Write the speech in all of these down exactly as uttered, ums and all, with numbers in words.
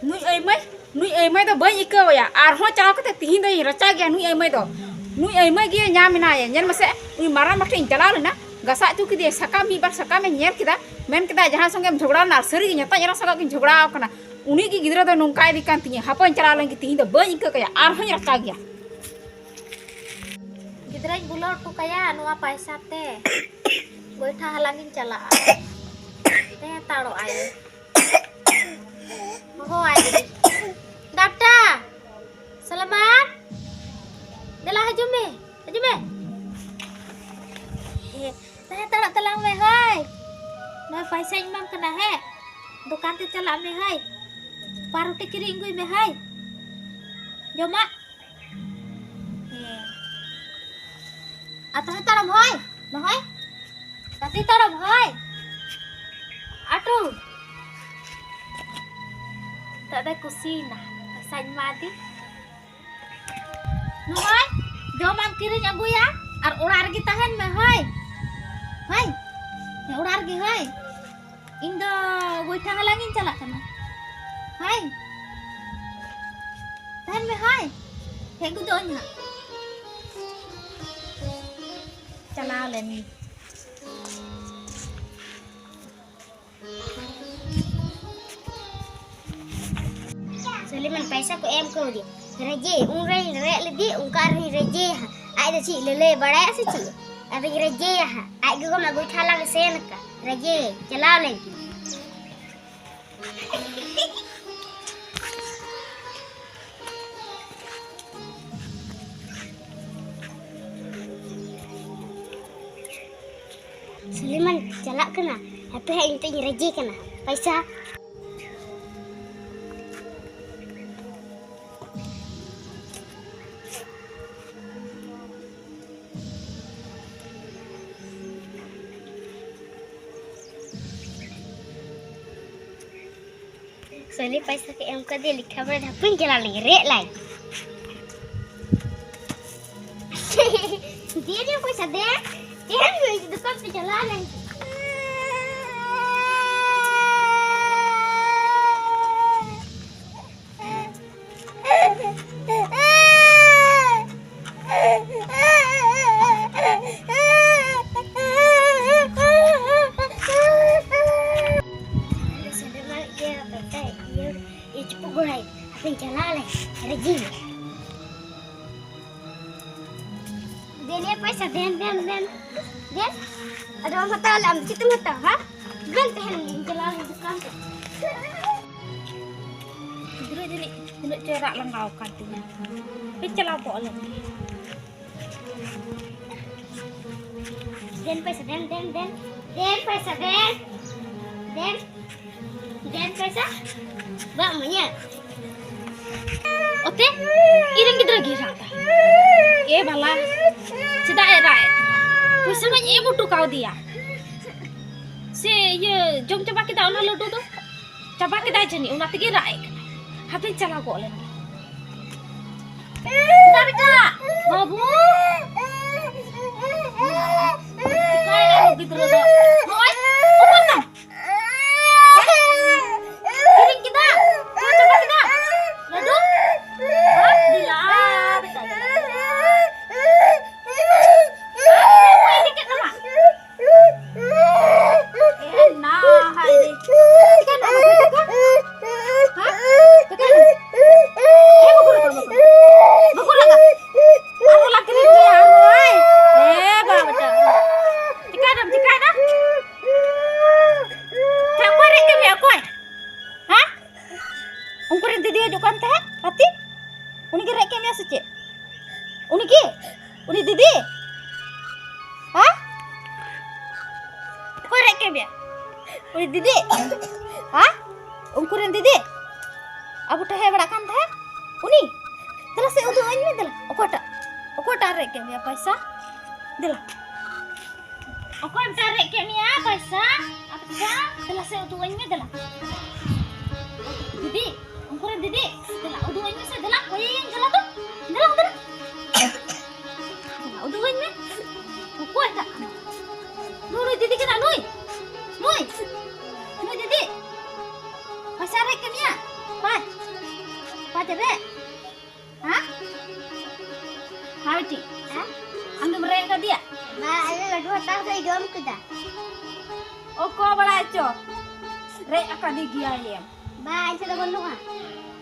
ᱱᱩᱭ ᱟᱹᱭᱢᱟᱹᱭ, ᱱᱩᱭ ᱟᱹᱭᱢᱟᱹᱭ ᱫᱚ ᱵᱟᱹᱧ ᱟᱹᱭᱠᱟᱹᱣᱟᱭᱟ᱾ ᱟᱨᱦᱚᱸ ᱪᱟᱞᱟᱣ ᱠᱟᱛᱮ ᱛᱤᱦᱤᱧ ᱫᱚᱧ ᱨᱟᱪᱟ ᱜᱮᱭᱟ ᱱᱩᱭ ᱟᱹᱭᱢᱟᱹᱭ ᱫᱚ᱾ ᱱᱩᱭ ᱟᱹᱭᱢᱟᱹᱭ ᱜᱮ ᱧᱟᱢ ᱮᱱᱟᱭᱮ᱾ ᱧᱮᱞ ᱢᱮᱥᱮ, ᱩᱱᱤ ᱢᱟᱨᱟᱝ ᱢᱟᱴᱷ ᱤᱧ ᱪᱟᱞᱟᱣ ᱞᱮᱱᱟ, ᱜᱟᱥᱟᱜ ᱦᱚᱪᱚ ᱠᱮᱫᱮᱭᱟ, ᱥᱟᱠᱟᱢ ᱢᱤᱫ ᱵᱟᱨ ᱥᱟᱠᱟᱢᱮ ᱧᱮᱞ ᱠᱮᱫᱟ, ᱢᱮᱱ ᱠᱮᱫᱟ, "ᱡᱟᱦᱟᱸᱭ ᱥᱚᱸᱜᱮᱢ ᱡᱷᱚᱜᱽᱲᱟ ᱞᱮᱱᱟ?" ᱟᱨ ᱥᱟᱹᱨᱤ ᱜᱮ ᱧᱟᱛᱟᱧ ᱮᱨᱟ ᱥᱟᱞᱟᱜ ᱜᱤᱧ ᱡᱷᱚᱜᱽᱲᱟ ᱟᱠᱟᱱᱟ᱾ ᱩᱱᱤ ᱜᱮ ᱜᱤᱫᱽᱨᱟᱹ ᱫᱚ ᱱᱚᱝᱠᱟᱭ ᱤᱫᱤ ᱠᱟᱱ ᱛᱤᱧᱟᱹ᱾ ᱦᱟᱯᱚᱧ ᱪᱟᱞᱟᱣ ᱞᱮᱱ ᱜᱮ, ᱛᱤᱦᱤᱧ ᱫᱚ ᱵᱟᱹᱧ ᱤᱠᱟᱹ ᱠᱟᱭᱟ, ᱟᱨᱦᱚᱸᱧ ᱨᱟᱪᱟ ᱜᱮᱭᱟ᱾ ᱜᱤᱫᱽᱨᱟᱹᱧ ᱵᱩᱞᱟᱹᱣ ᱦᱚᱴᱚ ᱠᱟᱭᱟ ᱱᱚᱣᱟ ᱯᱟᱭᱥᱟ ᱛᱮ᱾ ᱜᱚᱭᱴᱷᱟ ᱦᱟᱞᱟᱝ ᱤᱧ ᱪᱟᱞᱟᱜᱼᱟ᱾ ᱛᱮ ᱦᱟᱛᱟᱲᱚᱜ ᱟᱭ᱾ ᱦᱚᱦᱚᱣᱟᱭ ᱞᱟᱹᱜᱤᱫ᱾ ᱰᱟᱴᱟ! ᱥᱟᱞᱢᱟᱱ! ᱫᱮᱞᱟ ᱦᱤᱡᱩᱜ ᱢᱮ, ᱦᱤᱡᱩᱜ ᱢᱮ᱾ ᱦᱮᱸ, ᱛᱟᱦᱮᱸ ᱦᱟᱛᱟᱲᱚᱜ ᱛᱟᱞᱟᱝ ᱢᱮ, ᱦᱳᱭ᱾ ᱱᱚᱣᱟ ᱯᱟᱭᱥᱟᱧ ᱮᱢᱟᱢ ᱠᱟᱱᱟ, ᱦᱮᱸ᱾ ᱫᱚᱠᱟᱱ ᱛᱮ ᱪᱟᱞᱟᱜ ᱢᱮ, ᱦᱳᱭ᱾ ᱯᱟᱣᱨᱩᱴᱤ ᱠᱤᱨᱤᱧ ᱟᱹᱜᱩᱭ ᱢᱮ, ᱦᱳᱭ᱾ ᱡᱚᱢᱟᱜ᱾ ᱦᱮᱸ᱾ ᱟᱨ ᱛᱟᱦᱮᱸ ᱦᱟᱛᱟᱲᱚᱜ ᱢᱮ, ᱦᱳᱭ᱾ ᱱᱚᱜᱼᱚᱭ᱾ ᱛᱟᱛᱮ ᱛᱟᱲᱟᱢ ᱦᱳᱭ᱾ ᱟᱴᱩ᱾ ᱱᱤᱛᱚᱜ ᱫᱚᱭ ᱠᱩᱥᱤᱭᱮᱱᱟ᱾ ᱯᱚᱭᱥᱟᱧ ᱮᱢᱟᱫᱮ᱾ ᱱᱚᱜᱼᱚᱭ, ᱡᱚᱢᱟᱜ ᱠᱤᱨᱤᱧ ᱟᱹᱜᱩᱭᱟ ᱟᱨ ᱚᱲᱟᱜ ᱨᱮᱜᱮ ᱛᱟᱦᱮᱱ ᱢᱮ ᱦᱳᱭ᱾ ᱦᱳᱭ᱾ ᱚᱲᱟᱜ ᱨᱮᱜᱮ ᱦᱳᱭ᱾ ᱤᱧ ᱫᱚ ᱜᱚᱭᱴᱷᱟ ᱦᱟᱞᱟᱝ ᱤᱧ ᱪᱟᱞᱟᱜ ᱠᱟᱱᱟ᱾ ᱦᱳᱭ᱾ ᱛᱟᱦᱮᱱ ᱢᱮ ᱦᱳᱭ᱾ ᱦᱮᱡ ᱜᱚᱫᱚᱜ ᱟᱹᱧ ᱦᱟᱸᱜ᱾ ᱪᱟᱞᱟᱣ ᱞᱮᱱ ᱜᱮ᱾ ᱥᱩᱞᱮᱢᱟᱱ ᱯᱟᱭᱥᱟ ᱠᱚ ᱮᱢ ᱠᱟᱣᱫᱮᱭᱟ᱾ ᱨᱮᱡᱮ, ᱩᱱᱨᱮᱧ ᱨᱮᱡ ᱞᱮᱫᱮ, ᱚᱱᱠᱟ ᱨᱮᱦᱚᱸᱧ ᱨᱮᱡᱮᱭᱟ ᱦᱟᱸᱜ᱾ ᱟᱡ ᱫᱚ ᱪᱮᱫ ᱞᱟᱹᱞᱟᱹᱭ ᱵᱟᱲᱟᱭᱟ ᱥᱮ ᱪᱮᱫ? ᱟᱫᱚᱧ ᱨᱮᱡᱮᱭᱟ ᱦᱟᱸᱜ᱾ ᱟᱡ ᱜᱚᱜᱚ ᱢᱟ ᱜᱚᱭᱴᱷᱟ ᱦᱟᱞᱟᱝ ᱮ ᱥᱮᱱ ᱟᱠᱟᱱ᱾ ᱨᱮᱡᱮ, ᱪᱟᱞᱟᱣ ᱞᱮᱱ ᱜᱮ᱾ ᱥᱩᱞᱮᱢᱟᱱ ᱪᱟᱞᱟᱜ ᱠᱟᱱᱟ᱾ ᱦᱟᱯᱮ ᱦᱟᱸᱜ, ᱤᱧ ᱛᱮᱧ ᱨᱮᱡᱮ ᱠᱟᱱᱟ᱾ ᱯᱚᱭᱥᱟ᱾ ᱥᱟᱹᱞᱤ ᱯᱟᱭᱥᱟ ᱠᱚ ᱮᱢ ᱠᱟᱫᱮᱭᱟ, ᱞᱮᱠᱷᱟ ᱵᱟᱲᱟ ᱦᱟᱯᱮᱧ ᱪᱟᱞᱟᱣ ᱞᱮᱱᱜᱮ, ᱨᱮᱡ ᱞᱟᱭ᱾ ᱫᱮ ᱨᱮ ᱯᱚᱭᱥᱟ ᱫᱮ, ᱛᱮᱦᱮᱧ ᱫᱚ ᱤᱧ ᱫᱚᱠᱟᱱ ᱛᱮ ᱪᱟᱞᱟᱣ ᱞᱮᱱ᱾ ᱪᱩᱯᱩᱜ ᱜᱚᱲᱟᱭ, ᱦᱟᱯᱮᱧ ᱪᱟᱞᱟᱜ ᱟᱞᱮ ᱨᱮᱡᱤ᱾ ᱫᱮᱱ ᱭᱟ ᱯᱚᱭᱥᱟ, ᱫᱮᱱ, ᱫᱮᱱ, ᱫᱮᱱ, ᱫᱮᱱ᱾ ᱟᱫᱚ ᱟᱢ ᱦᱟᱛᱟᱣ ᱞᱮ, ᱟᱢ ᱫᱚ ᱪᱮᱫ ᱮᱢ ᱦᱟᱛᱟᱣᱟ, ᱦᱟ? ᱫᱮᱱ ᱛᱟᱦᱮᱱ ᱞᱤᱧ ᱪᱟᱞᱟᱣ ᱞᱮᱱ ᱫᱚᱠᱟᱱ ᱛᱮ᱾ ᱜᱤᱫᱽᱨᱟᱹ ᱡᱟᱹᱱᱤᱡ ᱛᱤᱱᱟᱹᱜ ᱪᱚᱭ ᱨᱟᱜ ᱞᱟᱸᱜᱟᱣ ᱟᱠᱟᱱ ᱛᱤᱧᱟ᱾ ᱦᱟᱯᱮᱧ ᱪᱟᱞᱟᱣ ᱠᱚᱜ ᱞᱮᱱ ᱜᱮ᱾ ᱫᱮᱱ ᱯᱚᱭᱥᱟ, ᱫᱮᱱ, ᱫᱮᱱ, ᱫᱮᱱ᱾ ᱫᱮᱱ ᱯᱚᱭᱥᱟ, ᱫᱮᱱ᱾ ᱫᱮᱱ᱾ ᱫᱮᱱ ᱯᱚᱭᱥᱟ᱾ ᱵᱟᱢ ᱤᱢᱟᱹᱧᱟ? ᱚᱛᱮ, ᱤᱧᱨᱮᱱ ᱜᱤᱫᱽᱨᱟᱹ ᱜᱮ ᱨᱟᱜ ᱫᱟ᱾ ᱮ ᱵᱟᱞᱟ, ᱪᱮᱫᱟᱜ ᱮ ᱨᱟᱜ ᱮᱫ ᱛᱤᱧᱟ? ᱯᱚᱭᱥᱟ ᱢᱟᱧ ᱮᱢ ᱦᱚᱴᱚ ᱠᱟᱣᱫᱮᱭᱟ᱾ ᱥᱮ ᱤᱭᱟᱹ, ᱡᱚᱢ ᱪᱟᱵᱟ ᱠᱮᱫᱟ ᱚᱱᱟ ᱞᱟᱹᱰᱩ ᱫᱚ? ᱪᱟᱵᱟ ᱠᱮᱫᱟᱭ ᱡᱟᱹᱱᱤᱡ, ᱚᱱᱟ ᱛᱮᱜᱮ ᱨᱟᱜ ᱮᱫ ᱠᱟᱱᱟᱭ᱾ ᱦᱟᱯᱮᱧ ᱪᱟᱞᱟᱣ ᱠᱚᱜ ᱞᱮᱱ ᱜᱮ᱾ ᱫᱟ ᱵᱮᱴᱟ, ᱵᱟᱹᱵᱩ᱾ ᱪᱤᱠᱟᱹᱭᱮᱱᱟ ᱜᱤᱫᱽᱨᱟᱹ ᱫᱚ? ᱱᱚᱜᱼᱚᱭ, ᱩᱢᱩᱞ ᱛᱟᱢ᱾ ᱠᱤᱨᱤᱧ ᱠᱮᱫᱟ? ᱡᱚᱢ ᱪᱟᱵᱟ ᱠᱮᱫᱟ? ᱞᱟᱹᱰᱩ? ᱦᱟᱯ, ᱫᱮᱞᱟ, ᱵᱮᱴᱟ, ᱫᱮᱞᱟ᱾ ᱦᱟᱯ, ᱪᱮᱫ ᱠᱚ ᱤᱫᱤ ᱠᱮᱫ ᱛᱟᱢᱟ? ᱮ ᱱᱟ, ᱦᱟᱭ ᱨᱮ᱾ ᱪᱤᱠᱟᱹᱭᱮᱱᱟ ᱵᱟᱹᱵᱩ ᱛᱟᱠᱚ? ᱦᱟ? ᱪᱤᱠᱟᱹᱭᱮᱱᱟ? ᱮ ᱵᱟᱹᱵᱩ ᱨᱟᱜᱟ, ᱵᱟᱹᱵᱩ ᱨᱟᱜᱟ᱾ ᱵᱟᱹᱵᱩ ᱨᱟᱜᱟ᱾ ᱟᱨᱦᱚᱸ ᱞᱟᱜᱽ ᱠᱮᱫ ᱜᱮᱭᱟ, ᱟᱨᱦᱚᱸ, ᱦᱟᱭ᱾ ᱮ ᱵᱟᱵᱟ ᱴᱟ᱾ ᱪᱤᱠᱟᱹᱭᱮᱱᱟᱢ, ᱪᱤᱠᱟᱹᱭᱮᱱᱟ? ᱪᱮ, ᱚᱠᱚᱭ ᱨᱮᱡ ᱠᱮᱫ ᱢᱮᱭᱟ, ᱚᱠᱚᱭ? ᱦᱟ? ᱩᱱᱠᱩ ᱨᱮᱱ ᱫᱤᱫᱤ ᱦᱤᱡᱩᱜ ᱠᱟᱱ ᱛᱟᱦᱮᱸᱫ, ᱦᱟᱹᱛᱤ? ᱩᱱᱤ ᱜᱮ ᱨᱮᱡ ᱠᱮᱫ ᱢᱮᱭᱟ ᱥᱮ ᱪᱮᱫ? ᱩᱱᱤ ᱜᱮ? ᱩᱱᱤ ᱫᱤᱫᱤ? ᱦᱟ? ᱚᱠᱚᱭ ᱨᱮᱡ ᱠᱮᱫ ᱢᱮᱭᱟ? ᱩᱱᱤ ᱫᱤᱫᱤ? ᱦᱟ? ᱩᱱᱠᱩ ᱨᱮᱱ ᱫᱤᱫᱤ? ᱟᱵᱚ ᱴᱷᱮᱱ ᱦᱮᱡ ᱵᱟᱲᱟᱜ ᱠᱟᱱ ᱛᱟᱦᱮᱸᱫ? ᱩᱱᱤ? ᱫᱮᱞᱟ ᱥᱮ ᱩᱫᱩᱜ ᱟᱹᱧ ᱢᱮ, ᱫᱮᱞᱟ᱾ ᱚᱠᱚᱭᱴᱟᱜ? ᱚᱠᱚᱭᱴᱟᱜ ᱨᱮᱡ ᱠᱮᱫ ᱢᱮᱭᱟ ᱯᱚᱭᱥᱟ? ᱫᱮᱞᱟ᱾ ᱚᱠᱚᱭ ᱵᱮᱴᱟ ᱨᱮᱡ ᱠᱮᱫ ᱢᱮᱭᱟ ᱯᱚᱭᱥᱟ? ᱟᱪᱪᱷᱟ, ᱫᱮᱞᱟ ᱥᱮ ᱩᱫᱩᱜ ᱟᱹᱧ ᱢᱮ, ᱫᱮᱞᱟ᱾ ᱫᱤᱫᱤ, ᱩᱱᱠᱩ ᱨᱮᱱ ᱫᱤᱫᱤ, ᱫᱮᱞᱟ ᱩᱫᱩᱜ ᱟᱹᱧ ᱢᱮ ᱥᱮ, ᱫᱮᱞᱟ, ᱠᱚᱭᱮᱭᱟᱹᱧ, ᱫᱮᱞᱟ ᱛᱚ, ᱫᱮᱞᱟ, ᱫᱮᱞᱟ᱾ ᱫᱮᱞᱟ ᱩᱫᱩᱜ ᱟᱹᱧ ᱢᱮ᱾ ᱚᱠᱚᱭᱴᱟᱜ ᱠᱟᱱᱟ? ᱱᱩᱭ, ᱱᱩᱭ ᱫᱤᱫᱤ ᱠᱟᱱᱟ ᱱᱩᱭ᱾ ᱱᱩᱭ, ᱱᱩᱭ ᱫᱤᱫᱤ᱾ ᱯᱚᱭᱥᱟ ᱨᱮᱡ ᱠᱮᱫ ᱢᱮᱭᱟ? ᱯᱟᱸᱪ, ᱯᱟᱸᱪ ᱨᱮᱡ᱾ ᱦᱮᱸ? ᱦᱮᱸ ᱵᱤᱴᱤ? ᱦᱮᱸ? ᱟᱢ ᱫᱚᱢ ᱨᱮᱡ ᱟᱠᱟᱫᱮᱭᱟ? ᱵᱟ, ᱟᱞᱮ ᱞᱟᱹᱰᱩ ᱦᱟᱛᱟᱣ ᱠᱟᱛᱮ ᱡᱚᱢ ᱠᱮᱫᱟ᱾ ᱚᱠᱚᱭ ᱵᱟᱲᱟᱭ ᱪᱚ, ᱨᱮᱡ ᱟᱠᱟᱫᱮ ᱜᱮᱭᱟᱭᱮᱢ᱾ ᱵᱟ, ᱤᱧ ᱴᱷᱮᱱ ᱫᱚ ᱵᱟᱹᱱᱩᱜᱼᱟ᱾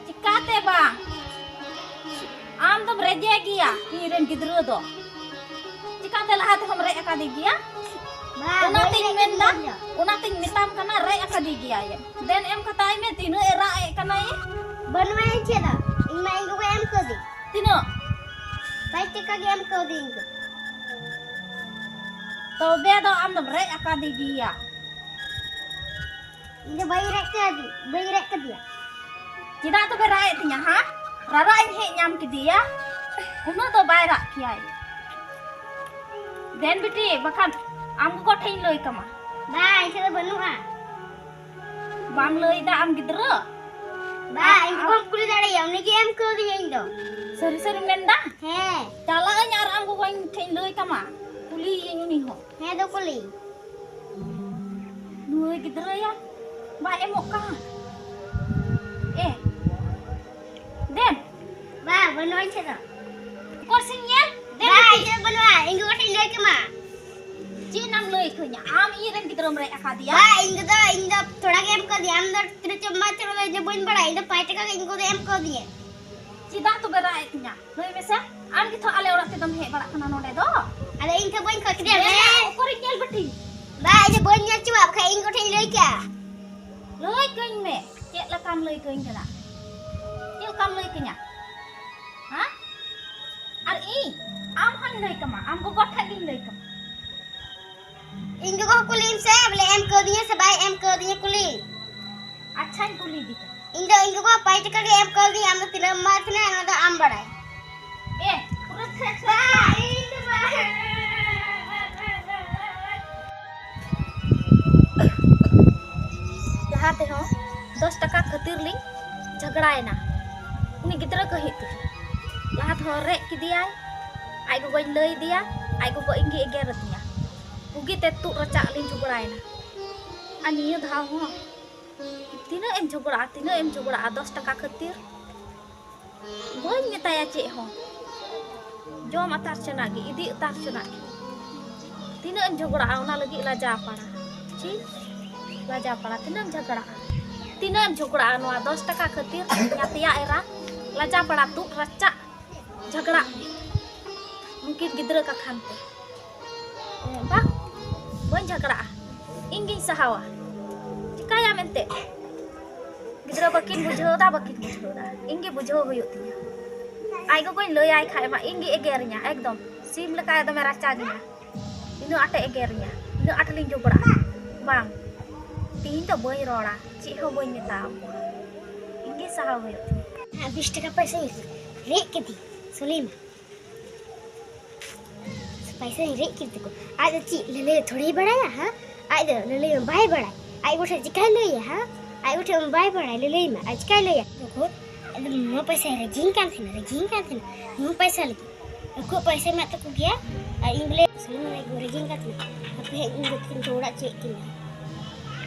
ᱪᱤᱠᱟᱛᱮ ᱵᱟᱝ? ᱟᱢ ᱫᱚᱢ ᱨᱮᱡᱮ ᱜᱮᱭᱟ ᱤᱧ ᱨᱮᱱ ᱜᱤᱫᱽᱨᱟᱹ ᱫᱚ᱾ ᱪᱤᱠᱟᱛᱮ ᱞᱟᱦᱟ ᱛᱮᱦᱚᱸᱢ ᱨᱮᱡ ᱟᱠᱟᱫᱮ ᱜᱮᱭᱟ? ᱵᱟ, ᱚᱱᱟᱛᱤᱧ ᱵᱟᱹᱧ ᱨᱮᱡ ᱢᱮᱱᱫᱟ, ᱠᱟᱫᱮᱭᱟ᱾ ᱚᱱᱟᱛᱤᱧ ᱢᱮᱛᱟᱢ ᱠᱟᱱᱟ, ᱨᱮᱡ ᱟᱠᱟᱫᱮ ᱜᱮᱭᱟᱭ᱾ ᱫᱮᱱ ᱮᱢ ᱠᱟᱛᱟᱭ ᱢᱮ, ᱛᱤᱱᱟᱹᱜ ᱮ ᱨᱟᱜ ᱮᱫ ᱠᱟᱱᱟᱭ᱾ ᱵᱟᱹᱱᱩᱜᱼᱟ ᱤᱧ ᱴᱷᱮᱱ ᱫᱚ, ᱤᱧ ᱢᱟ ᱤᱧ ᱜᱚᱜᱚᱭ ᱮᱢ ᱠᱟᱹᱫᱤᱧ᱾ ᱛᱤᱱᱟᱹᱜ? ᱯᱟᱸᱪ ᱴᱟᱠᱟ ᱜᱮ ᱮᱢ ᱠᱟᱹᱫᱤᱧ ᱤᱧ ᱫᱚ᱾ ᱛᱚᱵᱮ ᱫᱚ ᱟᱢ ᱫᱚᱢ ᱨᱮᱡ ᱟᱠᱟᱫᱮ ᱜᱮᱭᱟ᱾ ᱤᱧ ᱫᱚ ᱵᱟᱹᱧ ᱨᱮᱡ ᱠᱟᱫᱮ, ᱵᱟᱹᱧ ᱨᱮᱡ ᱠᱟᱫᱮᱭᱟ᱾ ᱪᱮᱫᱟᱜ ᱛᱚᱵᱮ ᱨᱟᱜ ᱮᱫ ᱛᱤᱧᱟ, ᱦᱟ? ᱨᱟᱨᱟᱜ ᱤᱧ ᱦᱮᱡ ᱧᱟᱢ ᱠᱮᱫᱮᱭᱟ, ᱩᱱᱟᱹᱜ ᱫᱚ ᱵᱟᱭ ᱨᱟᱜ ᱠᱮᱭᱟᱭ᱾ ᱫᱮᱱ ᱵᱤᱴᱤ, ᱵᱟᱠᱷᱟᱱ ᱟᱢ ᱜᱚᱜᱚ ᱴᱷᱮᱱ ᱤᱧ ᱞᱟᱹᱭ ᱠᱟᱢᱟ᱾ ᱵᱟ, ᱤᱧ ᱴᱷᱮᱱ ᱫᱚ ᱵᱟᱹᱱᱩᱜᱼᱟ᱾ ᱵᱟᱢ ᱞᱟᱹᱭ ᱫᱟ ᱟᱢ ᱜᱤᱫᱽᱨᱟᱹ? ᱵᱟ, ᱤᱧ ᱜᱚᱜᱚᱢ ᱠᱩᱞᱤ ᱫᱟᱲᱮᱭᱟᱭᱟ, ᱩᱱᱤ ᱜᱮ ᱮᱢ ᱠᱟᱣᱫᱤᱧᱟ ᱤᱧ ᱫᱚ᱾ ᱥᱟᱹᱨᱤ ᱥᱟᱹᱨᱤᱢ ᱢᱮᱱ ᱫᱟ? ᱦᱮᱸ᱾ ᱪᱟᱞᱟᱜ ᱟᱹᱧ ᱟᱨ ᱟᱢ ᱜᱚᱜᱚ ᱴᱷᱮᱱ ᱤᱧ ᱞᱟᱹᱭ ᱠᱟᱢᱟ, ᱠᱩᱞᱤᱭᱮᱭᱟᱹᱧ ᱩᱱᱤ ᱦᱚᱸ᱾ ᱦᱮᱸ ᱫᱚ ᱠᱩᱞᱤ᱾ ᱱᱩᱭ ᱜᱤᱫᱽᱨᱟᱹᱭᱟ, ᱵᱟᱭ ᱮᱢᱚᱜ ᱠᱟᱱ᱾ ᱮ, ᱫᱮᱱ᱾ ᱵᱟ, ᱵᱟᱹᱱᱩᱜᱼᱟ ᱤᱧ ᱴᱷᱮᱱ ᱫᱚ᱾ ᱚᱠᱚᱭ ᱥᱮᱧ ᱧᱮᱞ? ᱫᱮᱱ ᱵᱟ, ᱵᱤᱴᱤ᱾ ᱤᱧ ᱴᱷᱮᱱ ᱫᱚ ᱵᱟᱹᱱᱩᱜᱼᱟ, ᱤᱧ ᱜᱚᱜᱚ ᱴᱷᱮᱱ ᱤᱧ ᱞᱟᱹᱭ ᱠᱟᱢᱟ᱾ ᱪᱮᱫ ᱮᱢ ᱞᱟᱹᱭ ᱠᱟᱹᱧᱟ? ᱟᱢ ᱤᱧ ᱨᱮᱱ ᱜᱤᱫᱽᱨᱟᱹᱢ ᱨᱮᱡ ᱟᱠᱟᱫᱮᱭᱟ? ᱵᱟ, ᱤᱧ ᱜᱚᱜᱚ ᱫᱚ, ᱤᱧ ᱫᱚ ᱛᱷᱚᱲᱟ ᱜᱮ ᱮᱢ ᱠᱟᱣᱫᱤᱧᱟ, ᱟᱢ ᱫᱚ ᱛᱤᱱᱟᱹᱜ ᱪᱚᱢ ᱮᱢᱟ ᱪᱚ, ᱤᱧ ᱫᱚ ᱵᱟᱹᱧ ᱵᱟᱲᱟᱭᱟ, ᱤᱧ ᱫᱚ ᱯᱟᱸᱪ ᱴᱟᱠᱟ ᱜᱮ ᱤᱧ ᱜᱚᱜᱚ ᱫᱚ ᱮᱢ ᱠᱟᱣᱫᱤᱧᱟ᱾ ᱪᱮᱫᱟᱜ ᱛᱚᱵᱮ ᱨᱟᱜ ᱮᱫ ᱛᱤᱧᱟ? ᱞᱟᱹᱭ ᱢᱮᱥᱮ, ᱟᱢ ᱜᱮᱛᱚ ᱟᱞᱮ ᱚᱲᱟᱜ ᱛᱮᱫᱚᱢ ᱦᱮᱡ ᱵᱟᱲᱟᱜ ᱠᱟᱱᱟ ᱱᱚᱰᱮ ᱫᱚ᱾ ᱟᱫᱚ ᱤᱧ ᱛᱚ ᱵᱟᱹᱧ ᱠᱷᱚᱡ ᱠᱮᱫᱮᱭᱟ, ᱧᱮᱞ ᱢᱮ᱾ ᱚᱠᱚᱨᱤᱧ ᱧᱮᱞ ᱵᱟᱹᱴᱤ? ᱵᱟ, ᱤᱧ ᱫᱚ ᱵᱟᱹᱧ ᱧᱮᱞ ᱦᱚᱪᱚᱣᱟᱜ, ᱵᱟᱠᱷᱟᱡ ᱤᱧ ᱜᱚ ᱴᱷᱮᱱ ᱤᱧ ᱞᱟᱹᱭ ᱠᱮᱭᱟ᱾ ᱞᱟᱹᱭ ᱠᱟᱹᱧ ᱢᱮ, ᱪᱮᱫ ᱞᱮᱠᱟᱢ ᱞᱟᱹᱭ ᱠᱟᱹᱧ ᱠᱟᱱᱟ? ᱪᱮᱫ ᱞᱮᱠᱟᱢ ᱞᱟᱹᱭ ᱠᱟᱹᱧᱟ? ᱦᱮᱸ? ᱟᱨ ᱤᱧ ᱟᱢ ᱦᱚᱸᱧ ᱞᱟᱹᱭ ᱠᱟᱢᱟ, ᱟᱢ ᱜᱚᱜᱚ ᱴᱷᱮᱡ ᱜᱤᱧ ᱞᱟᱹᱭ ᱠᱟᱢᱟ᱾ ᱤᱧ ᱜᱚᱜᱚ ᱠᱩᱞᱤᱭᱮᱢ ᱥᱮ, ᱵᱚᱞᱮ ᱮᱢ ᱠᱟᱣᱫᱤᱧᱟ ᱥᱮ ᱵᱟᱭ ᱮᱢ ᱠᱟᱣᱫᱤᱧᱟ, ᱠᱩᱞᱤᱭᱮᱢ᱾ ᱟᱪᱪᱷᱟᱧ ᱠᱩᱞᱤ ᱤᱫᱤ ᱠᱟᱱᱟ᱾ ᱤᱧ ᱫᱚ ᱤᱧ ᱜᱚᱜᱚ ᱯᱟᱸᱪ ᱴᱟᱠᱟ ᱜᱮ ᱮᱢ ᱠᱟᱣᱫᱤᱧᱟ, ᱟᱢ ᱫᱚ ᱛᱤᱱᱟᱹᱜ ᱮᱢ ᱮᱢᱟᱭ ᱛᱟᱦᱮᱱᱟ ᱚᱱᱟ ᱫᱚ ᱟᱢ ᱵᱟᱲᱟᱭ᱾ ᱮ, ᱯᱩᱨᱟᱹ ᱯᱷᱮᱰ ᱯᱷᱮᱰ᱾ ᱞᱟᱦᱟ ᱛᱮᱦᱚᱸ ᱫᱚᱥ ᱴᱟᱠᱟ ᱠᱷᱟᱹᱛᱤᱨ ᱞᱤᱧ ᱡᱷᱟᱜᱽᱲᱟᱭᱮᱱᱟ ᱩᱱᱤ ᱜᱤᱫᱽᱨᱟᱹ ᱠᱟᱹᱦᱤᱡ ᱛᱮᱜᱮ᱾ ᱞᱟᱦᱟ ᱛᱮᱦᱚᱸ ᱨᱮᱡ ᱠᱮᱫᱮᱭᱟᱭ, ᱟᱡ ᱜᱚᱜᱚᱧ ᱞᱟᱹᱭ ᱟᱫᱮᱭᱟ, ᱟᱡ ᱜᱚᱜᱚ ᱤᱧ ᱜᱮ ᱮᱜᱮᱨ ᱟᱹᱫᱤᱧᱟ, ᱵᱩᱜᱤ ᱛᱮ ᱛᱩᱫ ᱨᱟᱪᱟᱜ ᱞᱤᱧ ᱡᱷᱚᱜᱽᱲᱟᱭᱮᱱᱟ᱾ ᱟᱨ ᱱᱤᱭᱟᱹ ᱫᱷᱟᱣ ᱦᱚᱸ ᱛᱤᱱᱟᱹᱜ ᱮᱢ ᱡᱷᱚᱜᱽᱲᱟᱜᱼᱟ, ᱛᱤᱱᱟᱹᱜ ᱮᱢ ᱡᱷᱚᱜᱽᱲᱟᱜᱼᱟ ᱫᱚᱥ ᱴᱟᱠᱟ ᱠᱷᱟᱹᱛᱤᱨ? ᱵᱟᱹᱧ ᱢᱮᱛᱟᱭᱟ ᱪᱮᱫ ᱦᱚᱸ, ᱡᱚᱢ ᱟᱛᱟᱨ ᱪᱚᱱᱟᱜ ᱜᱮ, ᱤᱫᱤ ᱩᱛᱟᱹᱨ ᱪᱚᱱᱟᱜ ᱜᱮ᱾ ᱛᱤᱱᱟᱹᱜ ᱮᱢ ᱡᱷᱚᱜᱽᱲᱟᱜᱼᱟ ᱚᱱᱟ ᱞᱟᱹᱜᱤᱫ ᱞᱟᱡᱟ ᱯᱟᱲᱟ? ᱪᱤ ᱞᱟᱡᱟ ᱯᱟᱲᱟ, ᱛᱤᱱᱟᱹᱜ ᱮᱢ ᱡᱷᱚᱜᱽᱲᱟᱜᱼᱟ? ᱛᱤᱱᱟᱹᱜ ᱮᱢ ᱡᱷᱚᱜᱽᱲᱟᱜᱼᱟ ᱱᱚᱣᱟ ᱫᱚᱥ ᱴᱟᱠᱟ ᱠᱷᱟᱹᱛᱤᱨ? ᱧᱟᱛᱭᱟ ᱮᱨᱟ, ᱞᱟᱡᱟ ᱯᱟᱲᱟ ᱛᱩᱫ ᱨᱟᱪᱟᱜ ᱡᱷᱟᱜᱽᱲᱟᱜ ᱱᱩᱠᱤᱱ ᱜᱤᱫᱽᱨᱟᱹ ᱠᱟᱛᱷᱟᱱ ᱛᱮ᱾ ᱵᱟᱝ, ᱵᱟᱹᱧ ᱡᱷᱟᱜᱽᱲᱟᱜᱼᱟ, ᱤᱧ ᱜᱤᱧ ᱥᱟᱦᱟᱣᱟ᱾ ᱪᱤᱠᱟᱹᱭᱟᱢ ᱮᱱᱛᱮ? ᱜᱤᱫᱽᱨᱟᱹ ᱵᱟᱹᱠᱤᱱ ᱵᱩᱡᱷᱟᱹᱣ ᱫᱟ, ᱵᱟᱹᱠᱤᱱ ᱵᱩᱡᱷᱟᱹᱣ ᱫᱟ, ᱤᱧ ᱜᱮ ᱵᱩᱡᱷᱟᱹᱣ ᱦᱩᱭᱩᱜ ᱛᱤᱧᱟ᱾ ᱟᱡ ᱜᱚᱜᱚᱧ ᱞᱟᱹᱭᱟᱭ ᱠᱷᱟᱡ ᱢᱟ ᱤᱧ ᱜᱮ ᱮᱜᱮᱨᱤᱧᱟ, ᱮᱠᱫᱚᱢ ᱥᱤᱢ ᱞᱮᱠᱟ ᱮᱠᱫᱚᱢᱮ ᱨᱟᱪᱟᱜᱤᱧᱟ᱾ ᱤᱱᱟᱹᱜ ᱟᱸᱴᱮ ᱮᱜᱮᱨᱤᱧᱟ, ᱤᱱᱟᱹᱜ ᱟᱸᱴ ᱞᱤᱧ ᱡᱷᱚᱜᱽᱲᱟᱜᱼᱟ᱾ ᱵᱟᱝ, ᱛᱤᱦᱤᱧ ᱫᱚ ᱵᱟᱹᱧ ᱨᱚᱲᱟ, ᱪᱮᱫ ᱦᱚᱸ ᱵᱟᱹᱧ ᱢᱮᱛᱟᱣ ᱠᱚᱣᱟ, ᱤᱧ ᱜᱮ ᱥᱟᱦᱟᱣ ᱦᱩᱭᱩᱜ ᱛᱤᱧᱟ᱾ ᱦᱮᱸ, ᱵᱤᱥ ᱴᱟᱠᱟ ᱯᱚᱭᱥᱟᱧ ᱨᱮᱡ ᱠᱮᱫᱮ ᱥᱩᱞᱤᱢ᱾ ᱯᱚᱭᱥᱟᱧ ᱨᱮᱡ ᱠᱮᱫ ᱛᱟᱠᱚ᱾ ᱟᱡ ᱫᱚ ᱪᱮᱫ ᱞᱟᱹᱞᱟᱹᱭ ᱛᱷᱚᱲᱤᱭ ᱵᱟᱲᱟᱭᱟ? ᱦᱮᱸ, ᱟᱡ ᱫᱚ ᱞᱟᱹᱞᱟᱹᱭ ᱢᱟ ᱵᱟᱭ ᱵᱟᱲᱟᱭ᱾ ᱟᱡ ᱜᱚᱴᱷᱮᱱ ᱪᱤᱠᱟᱭ ᱞᱟᱹᱭᱟ? ᱦᱮᱸ, ᱟᱡ ᱜᱚᱴᱷᱮᱱ ᱢᱟ ᱵᱟᱭ ᱵᱟᱲᱟᱭ, ᱞᱟᱹᱞᱟᱹᱭ ᱢᱟ ᱟᱡ ᱪᱤᱠᱟᱭ ᱞᱟᱹᱭᱟ? ᱛᱚᱠᱷᱚᱱ ᱟᱫᱚ ᱱᱚᱣᱟ ᱯᱚᱭᱥᱟᱭ ᱨᱮᱡᱤᱧ ᱠᱟᱱ ᱛᱟᱦᱮᱱᱟ, ᱨᱮᱡᱤᱧ ᱠᱟᱱ ᱛᱟᱦᱮᱱᱟ ᱱᱚᱣᱟ ᱯᱚᱭᱥᱟ ᱞᱟᱹᱜᱤᱫ᱾ ᱩᱱᱠᱩᱣᱟᱜ ᱯᱚᱭᱥᱟ ᱢᱮᱱᱟᱜ ᱛᱟᱠᱚ ᱜᱮᱭᱟ, ᱟᱨ ᱤᱧ ᱵᱚᱞᱮ ᱥᱩᱞᱮᱢᱟᱱ ᱟᱡ ᱜᱚ ᱨᱮᱡᱤᱧ ᱠᱟᱱ ᱛᱟᱦᱮᱱᱟ᱾ ᱦᱟᱯᱮ ᱦᱟᱸᱜ ᱤᱧ ᱜᱚ ᱛᱟᱹᱠᱤᱱ ᱡᱷᱚᱜᱽᱲᱟ ᱦᱚᱪᱚᱭᱮᱫ ᱠᱤᱱᱟ᱾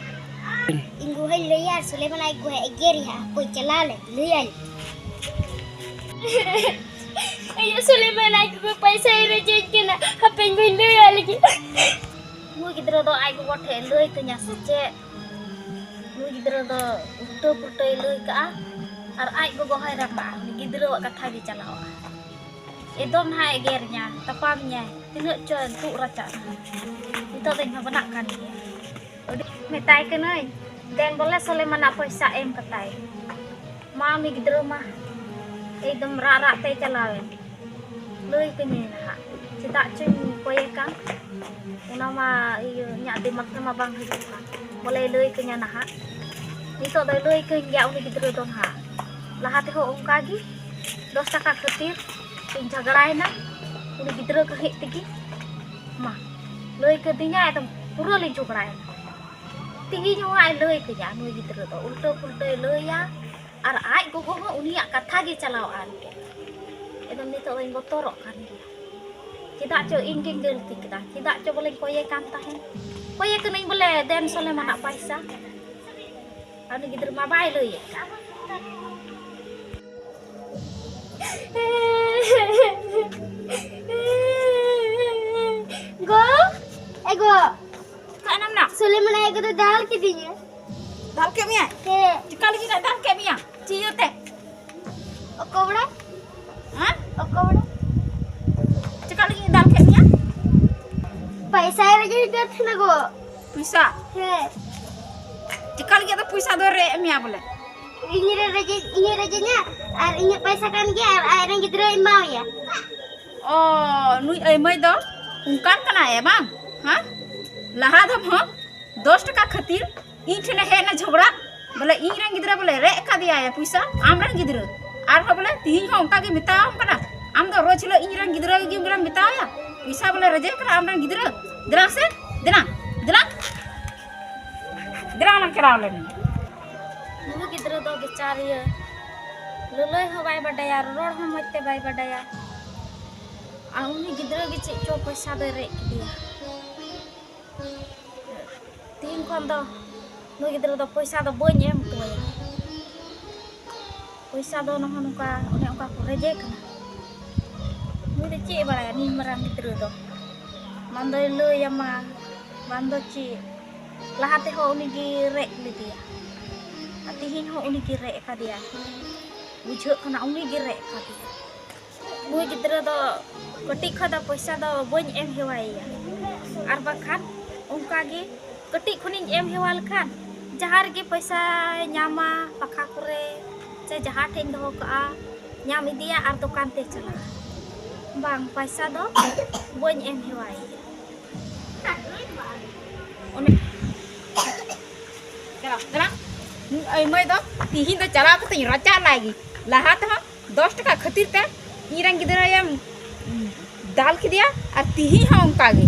ᱤᱧ ᱜᱚ ᱦᱚᱸᱧ ᱞᱟᱹᱭᱟ, ᱟᱨ ᱥᱩᱞᱮᱢᱟᱱ ᱟᱡ ᱜᱚ ᱦᱚᱸ ᱮᱜᱮᱨᱮᱭᱟ, ᱦᱟᱯᱳᱭ ᱪᱟᱞᱟᱣ ᱞᱮᱱ ᱞᱟᱹᱭᱟᱭ᱾ ᱤᱭᱟᱹ ᱥᱩᱞᱮᱢᱟᱱ ᱟᱡ ᱜᱚ ᱯᱚᱭᱥᱟᱭ ᱨᱮᱡᱤᱧ ᱠᱟᱱᱟ, ᱦᱟᱯᱮᱧ ᱜᱚᱧ ᱞᱟᱹᱭᱟᱭ ᱞᱟᱹᱜᱤᱫ᱾ ᱱᱩᱭ ᱜᱤᱫᱽᱨᱟᱹ ᱫᱚ ᱟᱡ ᱜᱚᱜᱚ ᱴᱷᱮᱡ ᱞᱟᱹᱭ ᱠᱟᱹᱧᱟ ᱥᱮ ᱪᱮᱫ? ᱱᱩᱭ ᱜᱤᱫᱽᱨᱟᱹ ᱫᱚ ᱩᱞᱴᱟᱹ ᱯᱩᱞᱴᱟᱹᱭ ᱞᱟᱹᱭ ᱠᱟᱜᱼᱟ, ᱟᱨ ᱟᱡ ᱜᱚᱜᱚ ᱦᱚᱸᱭ ᱨᱟᱸᱜᱟᱜᱼᱟ᱾ ᱩᱱᱤ ᱜᱤᱫᱽᱨᱟᱹᱣᱟᱜ ᱠᱟᱛᱷᱟ ᱜᱮ ᱪᱟᱞᱟᱣᱚᱜᱼᱟ᱾ ᱮᱫᱚᱢ ᱱᱟᱦᱟᱜ ᱮᱜᱮᱨᱤᱧᱟ, ᱛᱟᱯᱟᱢᱤᱧᱟᱭ, ᱛᱤᱱᱟᱹᱜ ᱪᱚ ᱫᱩᱜ ᱨᱟᱪᱟᱜ ᱱᱟᱦᱟᱜ᱾ ᱱᱤᱛᱚᱜ ᱫᱚᱧ ᱵᱷᱟᱵᱽᱱᱟᱜ ᱠᱟᱱ ᱜᱮᱭᱟ᱾ ᱟᱹᱰᱤ ᱢᱮᱛᱟᱭ ᱠᱟᱹᱱᱟᱹᱧ, ᱫᱮᱱ ᱵᱚᱞᱮ ᱥᱚᱞᱮᱢᱟᱱᱟᱜ ᱯᱚᱭᱥᱟ ᱮᱢ ᱠᱟᱛᱟᱭ᱾ ᱢᱟ ᱩᱱᱤ ᱜᱤᱫᱽᱨᱟᱹ ᱢᱟ ᱮᱠᱫᱚᱢ ᱨᱟᱜ ᱨᱟᱜ ᱛᱮᱭ ᱪᱟᱞᱟᱣᱮᱱ᱾ ᱞᱟᱹᱭ ᱠᱟᱹᱧᱟᱹᱧ ᱱᱟᱦᱟᱜ, ᱪᱮᱫᱟᱜ ᱪᱚᱧ ᱠᱚᱭᱮ ᱠᱟᱱ, ᱚᱱᱟ ᱢᱟ ᱤᱭᱟᱹ ᱤᱧᱟᱹᱜ ᱫᱤᱢᱟᱜᱽ ᱨᱮᱢᱟ ᱵᱟᱝ ᱦᱤᱡᱩᱜ ᱠᱟᱱ᱾ ᱵᱚᱞᱮ ᱞᱟᱹᱭ ᱠᱟᱹᱧᱟ ᱱᱟᱦᱟᱜ, ᱱᱤᱛᱚᱜ ᱫᱚᱭ ᱞᱟᱹᱭ ᱠᱟᱹᱧ ᱜᱮᱭᱟ ᱩᱱᱤ ᱜᱤᱫᱽᱨᱟᱹ ᱫᱚ ᱱᱟᱦᱟᱜ᱾ ᱞᱟᱦᱟ ᱛᱮᱦᱚᱸ ᱚᱱᱠᱟ ᱜᱮ ᱫᱚᱥ ᱴᱟᱠᱟ ᱠᱷᱟᱹᱛᱤᱨ ᱤᱧ ᱡᱷᱟᱜᱽᱲᱟᱭᱮᱱᱟ ᱩᱱᱤ ᱜᱤᱫᱽᱨᱟᱹ ᱠᱟᱹᱦᱤᱡ ᱛᱮᱜᱮ᱾ ᱢᱟ, ᱞᱟᱹᱭ ᱠᱟᱹᱫᱤᱧᱟ, ᱮᱠᱫᱚᱢ ᱯᱩᱨᱟᱹ ᱞᱤᱧ ᱡᱷᱚᱜᱽᱲᱟᱭᱮᱱᱟ᱾ ᱛᱮᱦᱮᱧ ᱦᱚᱸ ᱦᱟᱸᱜ ᱮ ᱞᱟᱹᱭ ᱠᱟᱹᱧᱟ ᱱᱩᱭ ᱜᱤᱫᱽᱨᱟᱹ ᱫᱚ, ᱩᱞᱴᱟᱹ ᱯᱩᱞᱴᱟᱹᱭ ᱞᱟᱹᱭᱟ᱾ ᱟᱨ ᱟᱡ ᱜᱚᱜᱚ ᱦᱚᱸ ᱩᱱᱤᱭᱟᱜ ᱠᱟᱛᱷᱟ ᱜᱮ ᱪᱟᱞᱟᱣ ᱟᱱ ᱜᱮ᱾ ᱮᱠᱫᱚᱢ ᱱᱤᱛᱚᱜ ᱫᱚᱧ ᱵᱚᱛᱚᱨᱚᱜ ᱠᱟᱱ ᱜᱮᱭᱟ᱾ ᱪᱮᱫᱟᱜ ᱪᱚ ᱤᱧ ᱜᱤᱧ ᱜᱟᱹᱞᱛᱤ ᱠᱮᱫᱟ, ᱪᱮᱫᱟᱜ ᱪᱚ ᱵᱚᱞᱮᱧ ᱠᱚᱭᱮ ᱠᱟᱱ ᱛᱟᱦᱮᱸᱫ᱾ ᱠᱚᱭᱮ ᱠᱟᱹᱱᱟᱹᱧ ᱵᱚᱞᱮ, ᱫᱮᱱ ᱥᱚᱞᱮᱢᱟᱱᱟᱜ ᱯᱟᱭᱥᱟ᱾ ᱟᱨ ᱩᱱᱤ ᱜᱤᱫᱽᱨᱟᱹ ᱢᱟ ᱵᱟᱭ ᱞᱟᱹᱭᱮᱫ ᱠᱟᱱ᱾ ᱜᱚ, ᱮ ᱜᱚ᱾ ᱚᱠᱟᱭᱮᱱᱟᱢ ᱱᱟ? ᱥᱩᱞᱮᱢᱟᱱ ᱟᱡ ᱜᱚ ᱫᱚ ᱫᱟᱞ ᱠᱤᱫᱤᱧᱟ᱾ ᱫᱟᱞ ᱠᱮᱫ ᱢᱮᱭᱟᱭ? ᱦᱮᱸ᱾ ᱪᱮᱠᱟ ᱞᱟᱹᱜᱤᱫ ᱮ ᱫᱟᱞ ᱠᱮᱫ ᱢᱮᱭᱟ? ᱪᱮᱫ ᱤᱭᱟᱹᱛᱮ? ᱚᱠᱚᱭ ᱵᱟᱲᱟᱭ? ᱦᱮᱸ? ᱚᱠᱚᱭ ᱵᱟᱲᱟᱭ? ᱪᱮᱠᱟ ᱞᱟᱹᱜᱤᱫ ᱮ ᱫᱟᱞ ᱠᱮᱫ ᱢᱮᱭᱟ? ᱯᱟᱭᱥᱟ ᱨᱮᱜᱮ ᱦᱤᱡᱩᱜ ᱛᱟᱦᱮᱱᱟ ᱜᱚ᱾ ᱯᱚᱭᱥᱟ? ᱦᱮᱸ᱾ ᱪᱮᱠᱟ ᱞᱟᱹᱜᱤᱫ ᱫᱚ ᱯᱚᱭᱥᱟ ᱫᱚ ᱨᱮᱡ ᱮᱫ ᱢᱮᱭᱟ ᱵᱚᱞᱮ? ᱤᱧ ᱨᱮ ᱨᱮᱡᱮ ᱤᱧᱮ ᱨᱮᱡᱮᱧᱟ, ᱟᱨ ᱤᱧᱟᱹᱜ ᱯᱟᱭᱥᱟ ᱠᱟᱱ ᱜᱮᱭᱟ, ᱟᱨ ᱟᱡᱨᱮᱱ ᱜᱤᱫᱽᱨᱟᱹ ᱮᱢᱟᱣᱟᱭᱟ᱾ ᱚ, ᱱᱩᱭ ᱟᱹᱭᱢᱟᱹᱭ ᱫᱚ ᱚᱱᱠᱟᱱ ᱠᱟᱱᱟᱭ ᱵᱟᱝ? ᱦᱮᱸ? ᱞᱟᱦᱟ ᱫᱚ ᱦᱚᱸ ᱫᱚᱥ ᱴᱟᱠᱟ ᱠᱷᱟᱹᱛᱤᱨ ᱤᱧ ᱴᱷᱮᱱᱮ ᱦᱮᱡ ᱮᱱᱟ ᱡᱷᱚᱜᱽᱲᱟ, ᱵᱚᱞᱮ ᱤᱧ ᱨᱮᱱ ᱜᱤᱫᱽᱨᱟᱹ ᱵᱚᱞᱮ ᱨᱮᱡ ᱟᱠᱟᱫᱮᱭᱟᱭ ᱯᱚᱭᱥᱟ, ᱟᱢ ᱨᱮᱱ ᱜᱤᱫᱽᱨᱟᱹ᱾ ᱟᱨᱦᱚᱸ ᱵᱚᱞᱮ ᱛᱤᱦᱤᱧ ᱦᱚᱸ ᱚᱱᱠᱟ ᱜᱮ ᱢᱮᱛᱟᱣᱟᱢ ᱠᱟᱱᱟ, ᱟᱢ ᱫᱚ ᱨᱳᱡᱽ ᱦᱤᱞᱳᱜ ᱤᱧ ᱨᱮᱱ ᱜᱤᱫᱽᱨᱟᱹ ᱜᱮ ᱵᱚᱞᱮᱢ ᱢᱮᱛᱟᱣᱟᱭᱟ ᱯᱚᱭᱥᱟ ᱵᱚᱞᱮ ᱨᱮᱡᱮ ᱠᱟᱱᱟ ᱟᱢ ᱨᱮᱱ ᱜᱤᱫᱽᱨᱟᱹ᱾ ᱫᱮᱞᱟ ᱥᱮ, ᱫᱮᱞᱟ, ᱫᱮᱞᱟ, ᱫᱮᱞᱟ ᱞᱟᱝ ᱪᱟᱞᱟᱣ ᱞᱮᱱ ᱜᱮ᱾ ᱱᱩᱭ ᱜᱤᱫᱽᱨᱟᱹ ᱫᱚ ᱵᱮᱪᱟᱨᱤᱭᱟᱹ, ᱞᱟᱹᱞᱟᱹᱭ ᱦᱚᱸ ᱵᱟᱭ ᱵᱟᱰᱟᱭᱟ, ᱨᱚᱲ ᱦᱚᱸ ᱢᱚᱡᱽ ᱛᱮ ᱵᱟᱭ ᱵᱟᱰᱟᱭᱟ᱾ ᱟᱨ ᱩᱱᱤ ᱜᱤᱫᱽᱨᱟᱹ ᱜᱮ ᱪᱮᱫ ᱪᱚ ᱯᱚᱭᱥᱟ ᱫᱚᱭ ᱨᱮᱡ ᱠᱮᱫᱮᱭᱟ᱾ ᱛᱮᱦᱮᱧ ᱠᱷᱚᱱ ᱫᱚ ᱱᱩᱭ ᱜᱤᱫᱽᱨᱟᱹ ᱫᱚ ᱯᱚᱭᱥᱟ ᱫᱚ ᱵᱟᱹᱧ ᱮᱢ ᱦᱚᱴᱚ ᱟᱭᱟ᱾ ᱯᱚᱭᱥᱟ ᱫᱚ ᱱᱚᱜᱼᱚ ᱱᱚᱝᱠᱟ, ᱚᱱᱮ ᱚᱱᱠᱟ ᱠᱚ ᱨᱮᱡᱮ ᱠᱟᱱᱟ᱾ ᱱᱩᱭ ᱫᱚ ᱪᱮᱫ ᱮ ᱵᱟᱲᱟᱭᱟ, ᱱᱤᱱ ᱢᱟᱨᱟᱝ ᱜᱤᱫᱽᱨᱟᱹ ᱫᱚ? ᱵᱟᱝ ᱫᱚᱭ ᱞᱟᱹᱭ ᱟᱢᱟ, ᱵᱟᱝ ᱫᱚ ᱪᱮᱫ᱾ ᱞᱟᱦᱟ ᱛᱮᱦᱚᱸ ᱩᱱᱤ ᱜᱮ ᱨᱮᱡ ᱞᱮᱫᱮᱭᱟ, ᱟᱨ ᱛᱮᱦᱮᱧ ᱦᱚᱸ ᱩᱱᱤ ᱜᱮ ᱨᱮᱡ ᱟᱠᱟᱫᱮᱭᱟ᱾ ᱵᱩᱡᱷᱟᱹᱜ ᱠᱟᱱᱟ ᱩᱱᱤ ᱜᱮ ᱨᱮᱡ ᱟᱠᱟᱫᱮᱭᱟ᱾ ᱱᱩᱭ ᱜᱤᱫᱽᱨᱟᱹ ᱫᱚ ᱠᱟᱹᱴᱤᱡ ᱠᱷᱚᱱ ᱫᱚ ᱯᱚᱭᱥᱟ ᱫᱚ ᱵᱟᱹᱧ ᱮᱢ ᱦᱮᱣᱟᱭᱮᱭᱟ, ᱟᱨ ᱵᱟᱝᱠᱷᱟᱱ ᱚᱱᱠᱟ ᱜᱮ ᱠᱟᱹᱴᱤᱡ ᱠᱷᱚᱱᱤᱧ ᱮᱢ ᱦᱮᱣᱟ ᱞᱮᱠᱷᱟᱱ ᱡᱟᱦᱟᱸ ᱨᱮᱜᱮ ᱯᱚᱭᱥᱟᱭ ᱧᱟᱢᱟ, ᱯᱟᱠᱷᱟ ᱠᱚᱨᱮ ᱥᱮ ᱡᱟᱦᱟᱸ ᱴᱷᱮᱡ ᱤᱧ ᱫᱚᱦᱚ ᱠᱟᱜᱼᱟ, ᱧᱟᱢ ᱤᱫᱤᱭᱟ ᱟᱨ ᱫᱚᱠᱟᱱ ᱛᱮ ᱪᱟᱞᱟᱜᱼᱟ᱾ ᱵᱟᱝ, ᱯᱚᱭᱥᱟ ᱫᱚ ᱵᱟᱹᱧ ᱮᱢ ᱦᱮᱣᱟᱭᱮᱭᱟ᱾ ᱚᱱᱮ ᱪᱟᱞᱟᱣ, ᱪᱟᱞᱟᱣ᱾ ᱟᱭ ᱢᱟᱹᱭ ᱫᱚ ᱛᱤᱦᱤᱧ ᱫᱚ ᱪᱟᱞᱟᱣ ᱠᱟᱛᱮᱧ ᱨᱟᱪᱟ ᱞᱟᱭ ᱜᱮ᱾ ᱞᱟᱦᱟ ᱛᱮᱦᱚᱸ ᱫᱚᱥ ᱴᱟᱠᱟ ᱠᱷᱟᱹᱛᱤᱨ ᱛᱮ ᱤᱧ ᱨᱮᱱ ᱜᱤᱫᱽᱨᱟᱹᱭᱮᱢ ᱫᱟᱞ ᱠᱮᱫᱮᱭᱟ, ᱟᱨ ᱛᱤᱦᱤᱧ ᱦᱚᱸ ᱚᱱᱠᱟ ᱜᱮ᱾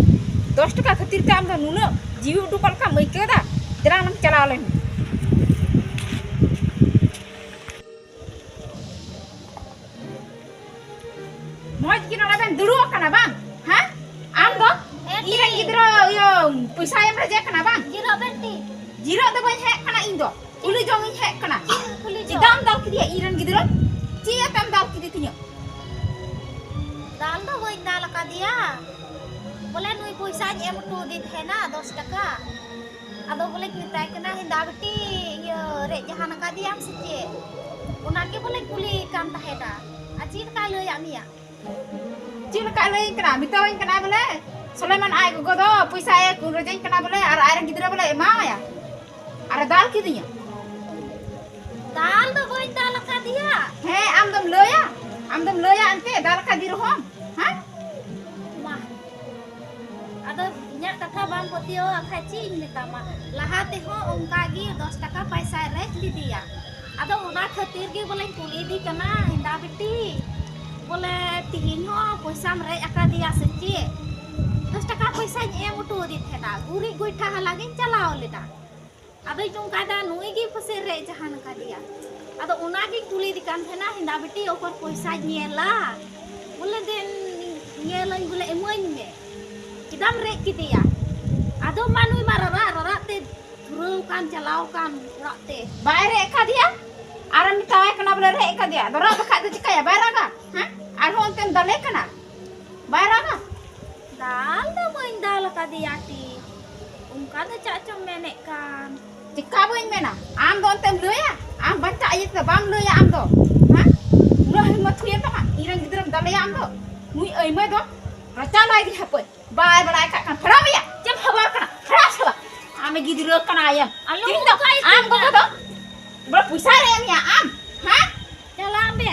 ᱫᱚᱥ ᱴᱟᱠᱟ ᱠᱷᱟᱹᱛᱤᱨ ᱛᱮ ᱟᱢ ᱫᱚ ᱱᱩᱱᱟᱹᱜ ᱡᱤᱣᱤ ᱩᱰᱩᱠᱚᱜ ᱞᱮᱠᱟᱢ ᱟᱹᱭᱠᱟᱹᱣ ᱮᱫᱟ? ᱫᱮᱞᱟ ᱱᱟᱢ ᱪᱟᱞᱟᱣ ᱞᱮᱱ ᱜᱮ᱾ ᱢᱚᱡᱽ ᱜᱮ ᱱᱚᱰᱮ ᱵᱮᱱ ᱫᱩᱲᱩᱵ ᱟᱠᱟᱱᱟ ᱵᱟᱝ? ᱦᱮᱸ? ᱟᱢ ᱫᱚ ᱤᱧ ᱨᱮᱱ ᱜᱤᱫᱽᱨᱟᱹ ᱤᱭᱟᱹ ᱯᱚᱭᱥᱟ ᱮᱢ ᱨᱮᱡᱮ ᱠᱟᱱᱟ ᱵᱟᱝ? ᱡᱤᱨᱟᱹᱜ ᱵᱮᱱ ᱴᱤ᱾ ᱡᱤᱨᱟᱹᱜ ᱫᱚ ᱵᱟᱹᱧ ᱦᱮᱡ ᱠᱟᱱᱟ ᱤᱧ ᱫᱚ᱾ ᱠᱩᱞᱤ ᱡᱚᱝ ᱤᱧ ᱦᱮᱡ ᱠᱟᱱᱟ᱾ ᱠᱩᱞᱤ ᱡᱚᱝ᱾ ᱪᱮᱫᱟᱜ ᱮᱢ ᱫᱟᱞ ᱠᱮᱫᱮᱭᱟ ᱤᱧ ᱨᱮᱱ ᱜᱤᱫᱽᱨᱟᱹ? ᱪᱮᱫ ᱤᱭᱟᱹᱛᱮᱢ ᱫᱟᱞ ᱠᱮᱫᱮ ᱛᱤᱧᱟᱹ? ᱫᱟᱞ ᱫᱚ ᱵᱟᱹᱧ ᱫᱟᱞ ᱟᱠᱟᱫᱮᱭᱟ᱾ ᱵᱚᱞᱮ ᱱᱩᱭ ᱯᱚᱭᱥᱟᱧ ᱮᱢ ᱦᱚᱴᱚ ᱟᱫᱮ ᱛᱟᱦᱮᱱᱟ ᱫᱚᱥ ᱴᱟᱠᱟ᱾ ᱟᱫᱚ ᱵᱚᱞᱮᱧ ᱢᱮᱛᱟᱭ ᱠᱟᱱᱟ, "ᱦᱮᱸᱫᱟ ᱵᱤᱴᱤ, ᱤᱭᱟᱹ, ᱨᱮᱡ ᱡᱟᱦᱟᱱ ᱟᱠᱟᱫᱮᱭᱟᱢ ᱥᱮ ᱪᱮᱫ?" ᱚᱱᱟ ᱜᱮ ᱵᱚᱞᱮᱧ ᱠᱩᱞᱤᱭᱮ ᱠᱟᱱ ᱛᱟᱦᱮᱱᱟ᱾ ᱟᱨ ᱪᱮᱫ ᱞᱮᱠᱟᱭ ᱞᱟᱹᱭᱟᱫ ᱢᱮᱭᱟ? ᱪᱮᱫ ᱞᱮᱠᱟᱭ ᱞᱟᱹᱭᱟᱹᱧ ᱠᱟᱱᱟ? ᱢᱮᱛᱟᱣᱟᱹᱧ ᱠᱟᱱᱟᱭ ᱵᱚᱞᱮ, ᱥᱚᱞᱮᱢᱟᱱ ᱟᱡ ᱜᱚᱜᱚ ᱫᱚ ᱯᱚᱭᱥᱟᱭ ᱨᱮᱡᱟᱹᱧ ᱠᱟᱱᱟ ᱵᱚᱞᱮ, ᱟᱨ ᱟᱡᱨᱮᱱ ᱜᱤᱫᱽᱨᱟᱹ ᱵᱚᱞᱮ ᱮᱢᱟᱣᱟᱭᱟ᱾ ᱟᱨᱮ ᱫᱟᱞ ᱠᱤᱫᱤᱧᱟ᱾ ᱫᱟᱞ ᱫᱚ ᱵᱟᱹᱧ ᱫᱟᱞ ᱟᱠᱟᱫᱮᱭᱟ᱾ ᱦᱮᱸ, ᱟᱢ ᱫᱚᱢ ᱞᱟᱹᱭᱟ? ᱟᱢ ᱫᱚᱢ ᱞᱟᱹᱭᱟ ᱮᱱᱛᱮ, ᱫᱟᱞ ᱟᱠᱟᱫᱮ ᱨᱮᱦᱚᱸᱢ? ᱦᱮᱸ? ᱢᱟ, ᱟᱫᱚ ᱤᱧᱟᱹᱜ ᱠᱟᱛᱷᱟ ᱵᱟᱢ ᱯᱟᱹᱛᱭᱟᱹᱣᱟᱜ ᱠᱷᱟᱡ ᱪᱮᱫ ᱤᱧ ᱢᱮᱛᱟᱢᱟ? ᱞᱟᱦᱟ ᱛᱮᱦᱚᱸ ᱚᱱᱠᱟ ᱜᱮ ᱫᱚᱥ ᱴᱟᱠᱟ ᱯᱚᱭᱥᱟᱭ ᱨᱮᱡ ᱞᱮᱫᱮᱭᱟ᱾ ᱟᱫᱚ ᱚᱱᱟ ᱠᱷᱟᱹᱛᱤᱨ ᱜᱮ ᱵᱚᱞᱮᱧ ᱠᱩᱞᱤᱭᱮᱫᱮ ᱠᱟᱱᱟ, ᱦᱮᱸᱫᱟ ᱵᱤᱴᱤ, ᱵᱚᱞᱮ ᱛᱤᱦᱤᱧ ᱦᱚᱸ ᱯᱚᱭᱥᱟᱢ ᱨᱮᱡ ᱟᱠᱟᱫᱮᱭᱟ ᱥᱮ ᱪᱮᱫ? ᱫᱚᱥ ᱴᱟᱠᱟ ᱯᱚᱭᱥᱟᱧ ᱮᱢ ᱦᱚᱴᱚ ᱟᱫᱮ ᱛᱟᱦᱮᱱᱟ, ᱜᱩᱨᱤᱡ ᱜᱚᱭᱴᱷᱟ ᱦᱟᱞᱟᱝ ᱤᱧ ᱪᱟᱞᱟᱣ ᱞᱮᱱᱟ᱾ ᱟᱫᱚᱧ ᱱᱚᱝᱠᱟᱭᱫᱟ, ᱱᱩᱭ ᱜᱮ ᱯᱟᱥᱮᱡ ᱨᱮᱡ ᱡᱟᱦᱟᱱ ᱠᱟᱫᱮᱭᱟ᱾ ᱟᱫᱚ ᱚᱱᱟᱜᱤᱧ ᱠᱩᱞᱤᱭᱮᱫᱮ ᱠᱟᱱ ᱛᱟᱦᱮᱱᱟ, ᱦᱮᱸᱫᱟ ᱵᱤᱴᱤ, ᱚᱠᱚᱨ ᱯᱚᱭᱥᱟᱧ ᱧᱮᱞᱟ? ᱵᱚᱞᱮ ᱫᱮᱱ ᱧᱮᱞᱟᱹᱧ, ᱵᱚᱞᱮ ᱮᱢᱟᱹᱧ ᱢᱮ, ᱪᱮᱫᱟᱢ ᱨᱮᱡ ᱠᱮᱫᱮᱭᱟ? ᱟᱫᱚ ᱢᱟ ᱱᱩᱭ ᱢᱟ ᱨᱟᱨᱟᱜ ᱨᱟᱨᱟᱜ ᱛᱮ ᱫᱷᱩᱨᱟᱹᱣ ᱠᱟᱱ, ᱪᱟᱞᱟᱣ ᱠᱟᱱ ᱚᱲᱟᱜ ᱛᱮ᱾ ᱵᱟᱭ ᱨᱮᱡ ᱠᱟᱫᱮᱭᱟ? ᱟᱨᱮᱢ ᱢᱮᱛᱟᱣᱟᱭ ᱠᱟᱱᱟ ᱵᱚᱞᱮ ᱨᱮᱡ ᱠᱟᱫᱮᱭᱟ? ᱟᱫᱚ ᱨᱟᱜ ᱵᱟᱠᱷᱟᱡ ᱫᱚ ᱪᱤᱠᱟᱹᱭᱟ? ᱵᱟᱭ ᱨᱟᱜᱟ? ᱦᱮᱸ? ᱟᱨᱦᱚᱸ ᱚᱱᱛᱮᱢ ᱫᱟᱞᱮ ᱠᱟᱱᱟ? ᱵᱟᱭ ᱨᱟᱜᱟ? ᱫᱟᱞ ᱫᱚ ᱵᱟᱹᱧ ᱫᱟᱞ ᱟᱠᱟᱫᱮᱭᱟ ᱴᱤ᱾ ᱚᱱᱠᱟ ᱫᱚ ᱪᱮᱫ ᱪᱚᱢ ᱢᱮᱱᱮᱫ ᱠᱟᱱ᱾ ᱪᱮᱠᱟ ᱵᱟᱹᱧ ᱢᱮᱱᱟ? ᱟᱢ ᱫᱚ ᱚᱱᱛᱮᱢ ᱞᱟᱹᱭᱟ? ᱟᱢ ᱵᱟᱧᱪᱟᱜ ᱤᱭᱟᱹ ᱛᱮᱫᱚ ᱵᱟᱢ ᱞᱟᱹᱭᱟ ᱟᱢ ᱫᱚ? ᱦᱮᱸ? ᱩᱱᱟᱹᱜ ᱦᱤᱢᱢᱚᱛ ᱦᱩᱭᱮᱱ ᱛᱟᱢᱟ ᱤᱧ ᱨᱮᱱ ᱜᱤᱫᱽᱨᱟᱹᱢ ᱫᱟᱞᱮᱭᱟ ᱟᱢ ᱫᱚ? ᱱᱩᱭ ᱟᱹᱭᱢᱟᱹᱭ ᱫᱚ ᱨᱟᱪᱟ ᱞᱟᱭ ᱜᱮ ᱦᱟᱯᱳᱭ᱾ ᱵᱟᱭ ᱵᱟᱲᱟᱭ ᱠᱟᱜ ᱠᱷᱟᱱ ᱯᱷᱮᱲᱟᱣ ᱢᱮᱭᱟ᱾ ᱪᱮᱫ ᱮᱢ ᱦᱟᱵᱟᱨ ᱠᱟᱱᱟ? ᱯᱷᱮᱲᱟᱣ ᱥᱟᱞᱟ᱾ ᱟᱢ ᱜᱤᱫᱽᱨᱟᱹ ᱠᱟᱱᱟᱭᱮᱢ᱾ ᱟᱞᱚᱢ ᱛᱤᱦᱤᱧ ᱫᱚ ᱚᱱᱠᱟᱭ ᱟᱢ ᱜᱚᱜᱚ ᱫᱚ ᱵᱚᱞᱮ ᱯᱚᱭᱥᱟᱭ ᱨᱮ ᱮᱢ ᱢᱮᱭᱟ ᱟᱢ, ᱦᱮᱸ? ᱪᱟᱞᱟᱜ ᱢᱮ᱾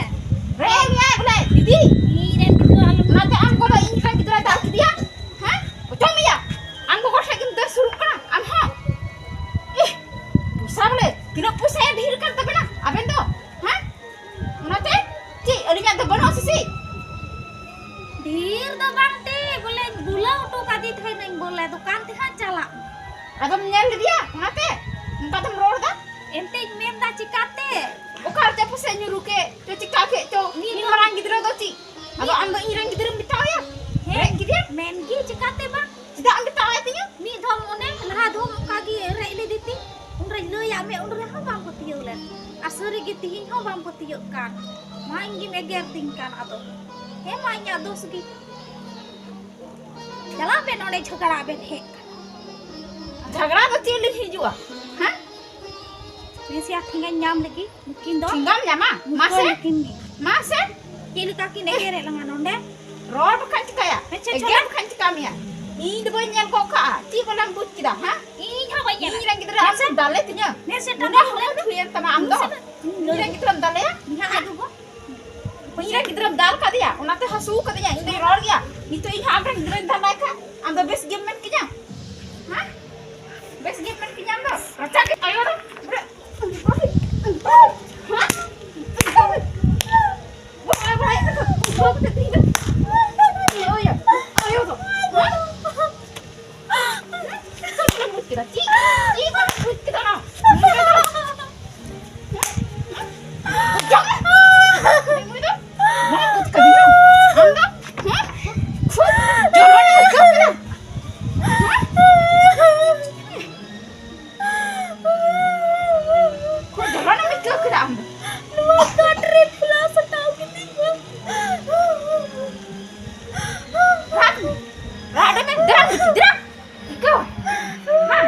ᱨᱮ ᱮᱢ ᱢᱮᱭᱟᱭ ᱵᱚᱞᱮ, ᱫᱤᱫᱤ᱾ ᱤᱧ ᱨᱮᱱ ᱜᱤᱫᱽᱨᱟᱹ ᱟᱞᱚᱢ ᱚᱱᱟᱛᱮ ᱟᱢ ᱜᱚᱜᱚ ᱤᱧ ᱨᱮᱱ ᱜᱤᱫᱽᱨᱟᱹᱭ ᱫᱟᱞ ᱠᱮᱫᱮᱭᱟ, ᱦᱮᱸ? ᱚᱪᱚᱜ ᱢᱮᱭᱟ᱾ ᱟᱢ ᱜᱚᱜᱚ ᱴᱷᱮᱡ ᱜᱮᱢ ᱫᱟᱹᱲ ᱥᱩᱨᱩᱜ ᱠᱟᱱᱟ, ᱟᱢ ᱦᱚᱸ᱾ ᱤᱦ, ᱯᱚᱭᱥᱟ ᱵᱚᱞᱮ, ᱛᱤᱱᱟᱹᱜ ᱯᱚᱭᱥᱟ ᱰᱷᱮᱨ ᱠᱟᱱ ᱛᱟᱵᱮᱱᱟ ᱟᱵᱮᱱ ᱫᱚ, ᱦᱮᱸ? ᱚᱱᱟᱛᱮ ᱪᱮᱫ ᱟᱹᱞᱤᱧᱟᱜ ᱫᱚ ᱵᱟᱹᱱᱩᱜᱼᱟ ᱥᱤᱥᱤ? ᱰᱷᱮᱨ ᱫᱚ ᱵᱟᱝ ᱛᱮ, ᱵᱚᱞᱮ ᱵᱩᱞᱟᱹᱣ ᱦᱚᱴᱚ ᱠᱟᱫᱮ ᱛᱟᱦᱮᱱᱟᱹᱧ ᱵᱚᱞᱮ ᱫᱚᱠᱟᱱ ᱛᱮ ᱦᱟᱸᱜ ᱪᱟᱞᱟᱜ ᱢᱮ᱾ ᱟᱫᱚᱢ ᱧᱮᱞ ᱞᱮᱫᱮᱭᱟ ᱚᱱᱟᱛᱮ ᱱᱚᱝᱠᱟ ᱫᱚᱢ ᱨᱚᱲ ᱫᱟ? ᱮᱱᱛᱮᱧ ᱢᱮᱱ ᱫᱟ ᱪᱤᱠᱟᱛᱮ? ᱚᱠᱟ ᱨᱮᱪᱚ ᱯᱟᱥᱮᱡ ᱧᱩᱨᱩ ᱠᱮᱫ ᱪᱚ ᱪᱤᱠᱟ ᱠᱮᱫ ᱪᱚ ᱢᱤᱫ ᱢᱤᱫ ᱦᱚᱲ ᱢᱟᱨᱟᱝ ᱜᱤᱫᱽᱨᱟᱹ ᱫᱚ ᱪᱮᱫ? ᱟᱫᱚ ᱢᱤᱫ ᱟᱢ ᱫᱚ ᱤᱧ ᱨᱮᱱ ᱜᱤᱫᱽᱨᱟᱹᱢ ᱢᱮᱛᱟᱣᱟᱭᱟ? ᱦᱮᱸ, ᱨᱮᱡ ᱠᱮᱫᱮᱭᱟ? ᱢᱮᱱ ᱜᱮ ᱪᱤᱠᱟᱛᱮ ᱵᱟᱝ? ᱪᱮᱫᱟᱜ ᱮᱢ ᱢᱮᱛᱟᱣᱟᱭ ᱛᱤᱧᱟᱹ? ᱢᱤᱫ ᱫᱷᱚᱢ ᱚᱱᱮ ᱞᱟᱦᱟ ᱫᱷᱚᱢ ᱚᱱᱠᱟ ᱜᱮ ᱨᱮᱡ ᱞᱮᱫᱮ ᱛᱤᱧ, ᱩᱱ ᱨᱮᱧ ᱞᱟᱹᱭᱟᱫ ᱢᱮ, ᱩᱱ ᱨᱮᱦᱚᱸ ᱵᱟᱢ ᱯᱟᱹᱛᱭᱟᱹᱣ ᱞᱮᱱ᱾ ᱟᱨ ᱥᱟᱹᱨᱤ ᱜᱮ ᱛᱤᱦᱤᱧ ᱦᱚᱸ ᱵᱟᱢ ᱯᱟᱹᱛᱭᱟᱹᱜ ᱠᱟᱱ᱾ ᱢᱟ ᱤᱧ ᱜᱮᱢ ᱮᱜᱮᱨ ᱫᱤᱧ ᱠᱟᱱ ᱟᱫᱚ᱾ ᱦᱮᱸ ᱢᱟ ᱤᱧᱟᱜ ᱫᱳᱥ ᱜᱮ᱾ ᱪᱟᱞᱟᱜ ᱵᱮᱱ ᱚᱸᱰᱮ ᱡᱷᱚᱜᱽᱲᱟ ᱵᱮᱱ ᱦᱮᱡ ᱠᱟᱱᱟ᱾ ᱡᱷᱟᱜᱽᱲᱟ ᱫᱚ ᱪᱮᱫ ᱞᱤᱧ ᱦᱤᱡᱩᱜᱼᱟ? ᱦᱮᱸ? ᱱᱟᱥᱮᱭᱟᱜ ᱴᱷᱮᱸᱜᱟᱧ ᱧᱟᱢ ᱞᱮᱜᱮ, ᱱᱩᱠᱤᱱ ᱫᱚ᱾ ᱴᱷᱮᱸᱜᱟᱢ ᱧᱟᱢᱟ? ᱢᱟᱥᱮ᱾ ᱱᱩᱠᱤᱱ ᱜᱮ᱾ ᱢᱟᱥᱮ᱾ ᱪᱮᱫ ᱞᱮᱠᱟ ᱠᱤᱱ ᱮᱜᱮᱨᱮᱫ ᱞᱟᱝᱟ ᱱᱚᱰᱮ? ᱨᱚᱲ ᱵᱟᱠᱷᱟᱱ ᱪᱤᱠᱟᱹᱭᱟ? ᱟᱪᱪᱷᱟ, ᱮᱜᱮᱨ ᱪᱚᱞᱚ᱾ ᱵᱟᱠᱷᱟᱱ ᱪᱤᱠᱟᱹ ᱢᱮᱭᱟ? ᱤᱧ ᱫᱚ ᱵᱟᱹᱧ ᱧᱮᱞ ᱜᱚᱫ ᱠᱟᱜᱼᱟ᱾ ᱪᱮᱫ ᱵᱚᱞᱮᱢ ᱵᱩᱡᱽ ᱠᱮᱫᱟ, ᱦᱮᱸ? ᱤᱧ ᱦᱚᱸ ᱵᱟᱹᱧ ᱧᱮᱞᱟ᱾ ᱤᱧ ᱨᱮᱱ ᱜᱤᱫᱽᱨᱟᱹ ᱟᱢ ᱢᱟᱥᱮ᱾ ᱫᱟᱞᱮ ᱛᱤᱧᱟᱹ᱾ ᱢᱟᱥᱮ, ᱩᱱᱟᱹᱜ ᱴᱟᱴᱟ ᱦᱚᱲ ᱦᱩᱭᱮᱱ ᱛᱟᱢᱟ ᱟᱢ ᱫᱚ᱾ ᱢᱟᱥᱮ᱾ ᱤᱧ ᱨᱮᱱ ᱜᱤᱫᱽᱨᱟᱹᱢ ᱫᱟᱞᱮᱭᱟ? ᱤᱧ ᱦᱟᱸᱜ ᱟᱹᱜᱩ ᱠᱚ᱾ ᱤᱧ ᱨᱮᱱ ᱜᱤᱫᱽᱨᱟᱹᱢ ᱫᱟᱞ ᱠᱟᱫᱮᱭᱟ, ᱚᱱᱟᱛᱮ ᱦᱟᱹᱥᱩ ᱠᱟᱫᱤᱧᱟ, ᱤᱧ ᱫᱚᱧ ᱨᱚᱲ ᱜᱮᱭᱟ᱾ ᱱᱤᱛᱚᱜ ᱤᱧ ᱦᱚᱸ ᱟᱢ ᱨᱮᱱ ᱜᱤᱫᱽᱨᱟᱹᱧ ᱫᱟᱞ ᱞᱟᱭ ᱠᱷᱟᱱ, ᱟᱢ ᱫᱚ ᱵᱮᱥ ᱜᱮᱢ ᱢᱮᱱ ᱠᱤᱧᱟ? ᱦᱮᱸ? ᱵᱮᱥ ᱜᱮᱢ ᱢᱮᱱ ᱠᱤᱧᱟ ᱟᱢ ᱫᱚ? ᱨᱟᱪᱟ ᱜᱮ ᱟᱭᱳ ᱫᱚ᱾ ᱦᱮᱸ? ᱵᱟᱭ ᱵᱟᱲᱟᱭ ᱠᱟᱫᱟ, ᱵᱩᱡᱷᱟᱹᱣ ᱠᱟᱛᱮ ᱛᱤᱧ ᱫᱚ᱾ ᱟᱭᱳ ᱭᱟ, ᱟᱭᱳ ᱫᱚ᱾ ᱦᱮᱸ? ᱪᱮᱫ ᱵᱟᱢ ᱵᱩᱡᱽ ᱠᱮᱫᱟ? ᱪᱮᱫ, ᱪᱮᱫ ᱵᱟᱢ ᱵᱩᱡᱽ ᱠᱮᱫᱟ ᱟᱢ? ᱵᱟᱢ ᱵᱩᱡᱽ ᱠᱟᱫᱤᱧᱟ? ᱟᱢ ᱫᱚ? ᱦᱮᱸ? ᱠᱷᱩᱵ ᱡᱚᱞᱚᱱ ᱟᱹᱭᱠᱟᱹᱣ ᱠᱮᱫᱟ? ᱦᱮᱸ? ᱠᱷᱩᱵ ᱡᱚᱞᱚᱱ ᱮᱢ ᱟᱹᱭᱠᱟᱹᱣ ᱠᱮᱫᱟ ᱟᱢ ᱫᱚ? ᱱᱚᱣᱟ ᱠᱟᱴ ᱨᱮ ᱴᱷᱮᱞᱟᱣ ᱥᱟᱴᱟᱣ ᱠᱤᱫᱤᱧᱟ᱾ ᱨᱟᱜ ᱢᱮ, ᱨᱟᱜ ᱢᱮ, ᱫᱮᱞᱟ, ᱫᱮᱞᱟ᱾ ᱤᱠᱟᱹ, ᱢᱟ᱾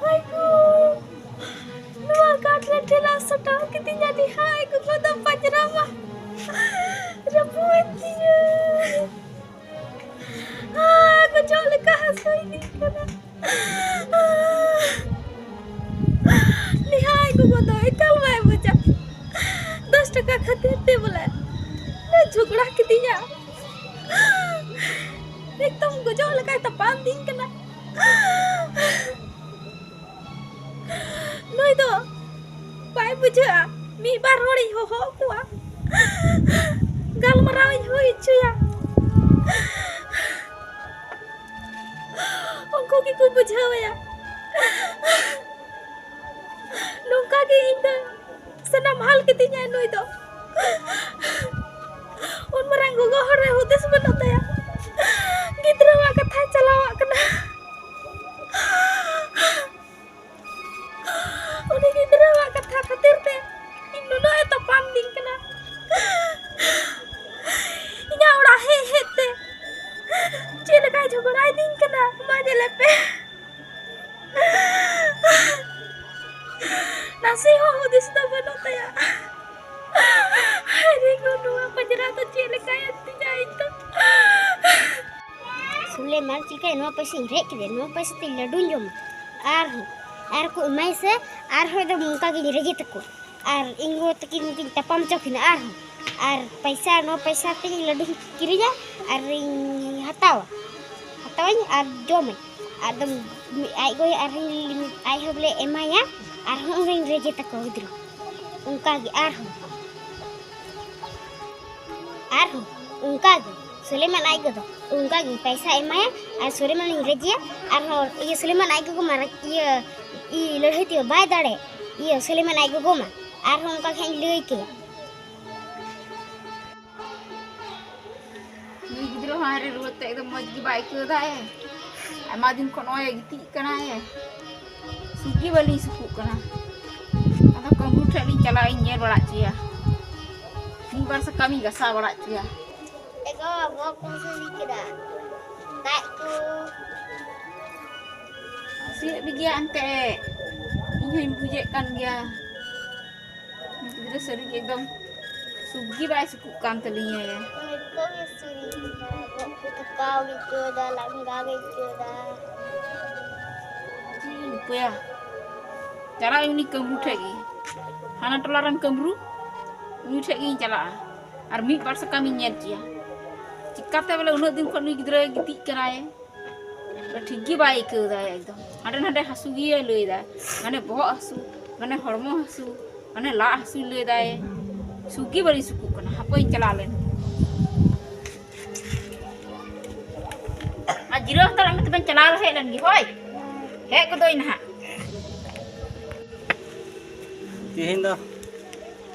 ᱟᱭ ᱜᱳ, ᱱᱚᱣᱟ ᱠᱟᱴ ᱨᱮ ᱴᱷᱮᱞᱟᱣ ᱥᱟᱴᱟᱣ ᱠᱤᱫᱤᱧᱟ, ᱱᱤᱦᱟᱭ ᱜᱚᱜᱚ ᱫᱚ ᱯᱟᱸᱡᱽᱨᱟ ᱢᱟ ᱨᱟᱹᱯᱩᱫ ᱮᱱ ᱛᱤᱧᱟ᱾ ᱟᱨ ᱜᱚᱡᱚᱜ ᱞᱮᱠᱟ ᱦᱟᱹᱥᱩᱭᱤᱫᱤᱧ ᱠᱟᱱᱟ᱾ ᱱᱤᱦᱟᱭ ᱜᱚᱜᱚ ᱫᱚ ᱮᱠᱟᱞ ᱵᱟᱭ ᱵᱩᱡᱟ᱾ ᱫᱚᱥ ᱴᱟᱠᱟ ᱠᱷᱟᱹᱛᱤᱨ ᱛᱮ ᱵᱚᱞᱮ ᱞᱮ ᱡᱷᱚᱜᱽᱲᱟ ᱠᱤᱫᱤᱧᱟ᱾ ᱮᱠᱫᱚᱢ ᱜᱚᱡᱚᱜ ᱞᱮᱠᱟᱭ ᱛᱟᱯᱟᱢ ᱫᱤᱧ ᱠᱟᱱᱟ᱾ ᱱᱩᱭ ᱫᱚ ᱵᱟᱭ ᱵᱩᱡᱷᱟᱹᱜᱼᱟ᱾ ᱢᱤᱫ ᱵᱟᱨ ᱦᱚᱲᱤᱧ ᱦᱚᱦᱚ ᱟᱠᱚᱣᱟ, ᱜᱟᱞᱢᱟᱨᱟᱣ ᱤᱧ ᱦᱩᱭ ᱦᱚᱪᱚᱭᱟ, ᱩᱱᱠᱩ ᱜᱮᱠᱚ ᱵᱩᱡᱷᱟᱹᱣᱮᱭᱟ᱾ ᱱᱚᱝᱠᱟ ᱜᱮ ᱤᱧ ᱫᱚ ᱥᱟᱱᱟᱢ ᱦᱟᱞ ᱠᱤᱫᱤᱧᱟᱭ ᱱᱩᱭ ᱫᱚ᱾ ᱩᱱ ᱢᱟᱨᱟᱝ ᱜᱚᱜᱚ ᱦᱚᱲ ᱨᱮ ᱦᱩᱫᱤᱥ ᱵᱟᱹᱱᱩᱜ ᱛᱟᱭᱟ᱾ ᱜᱤᱫᱽᱨᱟᱹᱣᱟᱜ ᱠᱟᱛᱷᱟᱭ ᱪᱟᱞᱟᱣᱟᱜ ᱠᱟᱱᱟ᱾ ᱩᱱᱤ ᱜᱤᱫᱽᱨᱟᱹᱣᱟᱜ ᱠᱟᱛᱷᱟ ᱠᱷᱟᱹᱛᱤᱨ ᱛᱮ ᱤᱧ ᱱᱩᱱᱟᱹᱜ ᱮ ᱛᱟᱯᱟᱢ ᱫᱤᱧ ᱠᱟᱱᱟ᱾ ᱱᱟᱥᱮ ᱦᱚᱸ ᱦᱩᱫᱤᱥ ᱫᱚ ᱵᱟᱹᱱᱩᱜ ᱛᱟᱭᱟ᱾ ᱦᱟᱭᱨᱮ ᱜᱚ, ᱱᱚᱣᱟ ᱯᱟᱸᱡᱽᱨᱟ ᱫᱚ ᱪᱮᱫ ᱞᱮᱠᱟᱭᱮᱱ ᱛᱤᱧᱟ ᱤᱧ ᱫᱚ? ᱥᱩᱞᱮᱢᱟᱱ, ᱪᱤᱠᱟᱹᱭ, ᱱᱚᱣᱟ ᱯᱚᱭᱥᱟᱧ ᱨᱮᱡ ᱠᱮᱫᱟ, ᱱᱚᱣᱟ ᱯᱚᱭᱥᱟ ᱛᱮ ᱞᱟᱹᱰᱩᱧ ᱡᱚᱢᱟ᱾ ᱟᱨᱦᱚᱸ, ᱟᱨ ᱠᱚ ᱮᱢᱟᱭ ᱥᱮ, ᱟᱨᱦᱚᱸ ᱮᱠᱫᱚᱢ ᱚᱱᱠᱟ ᱜᱤᱧ ᱨᱮᱡᱮ ᱛᱟᱠᱚᱣᱟ᱾ ᱟᱨ ᱤᱧ ᱜᱚ ᱛᱟᱹᱠᱤᱱ ᱠᱤᱱ ᱛᱟᱯᱟᱢ ᱦᱚᱪᱚ ᱠᱤᱱᱟ ᱟᱨᱦᱚᱸ᱾ ᱟᱨ ᱯᱚᱭᱥᱟ, ᱱᱚᱣᱟ ᱯᱚᱭᱥᱟ ᱛᱮ ᱤᱧ ᱞᱟᱹᱰᱩᱧ ᱠᱤᱨᱤᱧᱟ ᱟᱨ ᱤᱧ ᱦᱟᱛᱟᱣᱟ, ᱦᱟᱛᱟᱣᱟᱹᱧ ᱟᱨ ᱡᱚᱢᱟᱹᱧ᱾ ᱟᱫᱚ ᱟᱡ ᱜᱚ ᱟᱨᱦᱚᱸ ᱟᱡ ᱦᱚᱸ ᱵᱚᱞᱮ ᱮᱢᱟᱭᱟ, ᱟᱨᱦᱚᱸ ᱩᱱᱤᱧ ᱨᱮᱡᱮ ᱛᱟᱠᱚ ᱜᱤᱫᱽᱨᱟᱹ᱾ ᱚᱱᱠᱟ ᱜᱮ ᱟᱨᱦᱚᱸ᱾ ᱟᱨᱦᱚᱸ ᱚᱱᱠᱟ ᱜᱮ ᱥᱩᱞᱮᱢᱟᱱ ᱟᱡ ᱜᱚ ᱫᱚ ᱚᱱᱠᱟ ᱜᱮ ᱯᱚᱭᱥᱟ ᱮᱢᱟᱭᱟ ᱟᱨ ᱥᱩᱞᱮᱢᱟᱱᱤᱧ ᱨᱮᱡᱮᱭᱟ᱾ ᱟᱨᱦᱚᱸ ᱤᱭᱟᱹ ᱥᱩᱞᱮᱢᱟᱱ ᱟᱡ ᱜᱚᱜᱚ ᱢᱟ ᱨᱟ-, ᱤᱭᱟᱹ ᱤᱭᱟᱹ ᱞᱟᱹᱲᱦᱟᱹᱭ ᱛᱮ ᱵᱟᱭ ᱫᱟᱲᱮ᱾ ᱤᱭᱟᱹ ᱥᱩᱞᱮᱢᱟᱱ ᱟᱡ ᱜᱚᱜᱚ ᱢᱟ᱾ ᱟᱨᱦᱚᱸ ᱚᱱᱠᱟ ᱜᱮ ᱦᱟᱸᱜ ᱤᱧ ᱞᱟᱹᱭ ᱠᱮᱭᱟ᱾ ᱱᱩᱭ ᱜᱤᱫᱽᱨᱟᱹ ᱦᱚᱸ ᱦᱟᱭᱨᱮ ᱨᱩᱣᱟᱹᱲ ᱛᱮ ᱮᱠᱫᱚᱢ ᱢᱚᱡᱽ ᱜᱮ ᱵᱟᱭ ᱟᱹᱭᱠᱟᱹᱣ ᱫᱟᱭ᱾ ᱟᱭᱢᱟ ᱫᱤᱱ ᱠᱷᱚᱱ ᱱᱚᱜᱼᱚᱭ ᱜᱤᱛᱤᱡ ᱠᱟᱱᱟᱭ᱾ ᱥᱩᱠ ᱜᱮ ᱵᱟᱹᱞᱤᱧ ᱥᱩᱠᱩᱜ ᱠᱟᱱᱟ᱾ ᱟᱫᱚ ᱠᱟᱹᱢᱨᱩ ᱴᱷᱮᱡ ᱞᱤᱧ ᱪᱟᱞᱟᱜ ᱤᱧ ᱧᱮᱞ ᱵᱟᱲᱟ ᱦᱚᱪᱚᱭᱟ᱾ ᱢᱤᱫ ᱵᱟᱨ ᱥᱟᱠᱟᱢ ᱤᱧ ᱜᱷᱟᱥᱟᱣ ᱵᱟᱲᱟ ᱦᱚᱪᱚᱭᱟ᱾ ᱮᱜᱳ, ᱵᱚᱦᱚᱜ ᱠᱚ ᱦᱟᱹᱥᱩ ᱞᱤᱧ ᱠᱟᱱᱟ᱾ ᱞᱟᱡ ᱠᱚ᱾ ᱦᱟᱹᱥᱩᱭᱮᱫ ᱢᱮ ᱜᱮᱭᱟ ᱮᱱᱛᱮ᱾ ᱤᱧ ᱦᱚᱧ ᱵᱩᱡᱮᱫ ᱠᱟᱱ ᱜᱮᱭᱟ᱾ ᱜᱤᱫᱽᱨᱟᱹ ᱥᱟᱹᱨᱤ ᱜᱮ ᱮᱠᱫᱚᱢ ᱥᱩᱠ ᱜᱮ ᱵᱟᱭ ᱥᱩᱠᱩᱜ ᱠᱟᱱ ᱛᱟᱹᱞᱤᱧᱟ ᱭᱟ᱾ ᱱᱤᱛᱚᱜ ᱜᱮ ᱥᱟᱹᱨᱤ ᱜᱮ ᱵᱚᱦᱚᱜ ᱠᱚ ᱛᱷᱟᱠᱟᱣ ᱜᱮ ᱟᱹᱭᱠᱟᱹᱣ ᱮᱫᱟ, ᱞᱟᱸᱜᱟ ᱜᱮ ᱟᱹᱭᱠᱟᱹᱣ ᱮᱫᱟ᱾ ᱪᱮᱫ ᱤᱧ ᱩᱯᱟᱹᱭᱟ? ᱪᱟᱞᱟᱜ ᱟᱹᱧ ᱩᱱᱤ ᱠᱟᱹᱢᱨᱩ ᱴᱷᱮᱡ ᱜᱮ᱾ ᱦᱟᱱᱟ ᱴᱚᱞᱟ ᱨᱮᱱ ᱠᱟᱹᱢᱨᱩ, ᱩᱱᱤ ᱴᱷᱮᱡ ᱜᱤᱧ ᱪᱟᱞᱟᱜᱼᱟ᱾ ᱟᱨ ᱢᱤᱫ ᱵᱟᱨ ᱥᱟᱠᱟᱢ ᱤᱧ ᱧᱮᱞ ᱦᱚᱪᱚᱭᱟ᱾ ᱪᱤᱠᱟᱛᱮ ᱵᱚᱞᱮ ᱩᱱᱟᱹᱜ ᱫᱤᱱ ᱠᱷᱚᱱ ᱱᱩᱭ ᱜᱤᱫᱽᱨᱟᱹ ᱜᱤᱛᱤᱡ ᱠᱟᱱᱟᱭ? ᱴᱷᱤᱠ ᱜᱮ ᱵᱟᱭ ᱟᱹᱭᱠᱟᱹᱣ ᱫᱟ ᱮᱠᱫᱚᱢ᱾ ᱦᱟᱸᱰᱮ ᱱᱟᱰᱮ ᱦᱟᱹᱥᱩ ᱜᱮᱭ ᱞᱟᱹᱭ ᱫᱟ, ᱢᱟᱱᱮ ᱵᱚᱦᱚᱜ ᱦᱟᱹᱥᱩ, ᱢᱟᱱᱮ ᱦᱚᱲᱢᱚ ᱦᱟᱹᱥᱩ, ᱢᱟᱱᱮ ᱞᱟᱡ ᱦᱟᱹᱥᱩ ᱞᱟᱹᱭ ᱫᱟᱭ᱾ ᱥᱩᱠ ᱜᱮ ᱵᱟᱹᱞᱤᱧ ᱥᱩᱠᱩᱜ ᱠᱟᱱᱟ, ᱦᱟᱯᱳᱧ ᱪᱟᱞᱟᱣ ᱞᱮᱱ᱾ ᱟᱨ ᱡᱤᱨᱟᱹᱣ ᱦᱟᱛᱟᱲᱚᱜ ᱢᱮ, ᱛᱚᱵᱮᱧ ᱪᱟᱞᱟᱣ ᱦᱮᱡ ᱞᱮᱱ ᱜᱮ᱾ ᱦᱳᱭ, ᱦᱮᱡ ᱜᱚᱫᱚᱜ ᱟᱹᱧ ᱱᱟᱦᱟᱜ᱾ ᱛᱮᱦᱮᱧ ᱫᱚ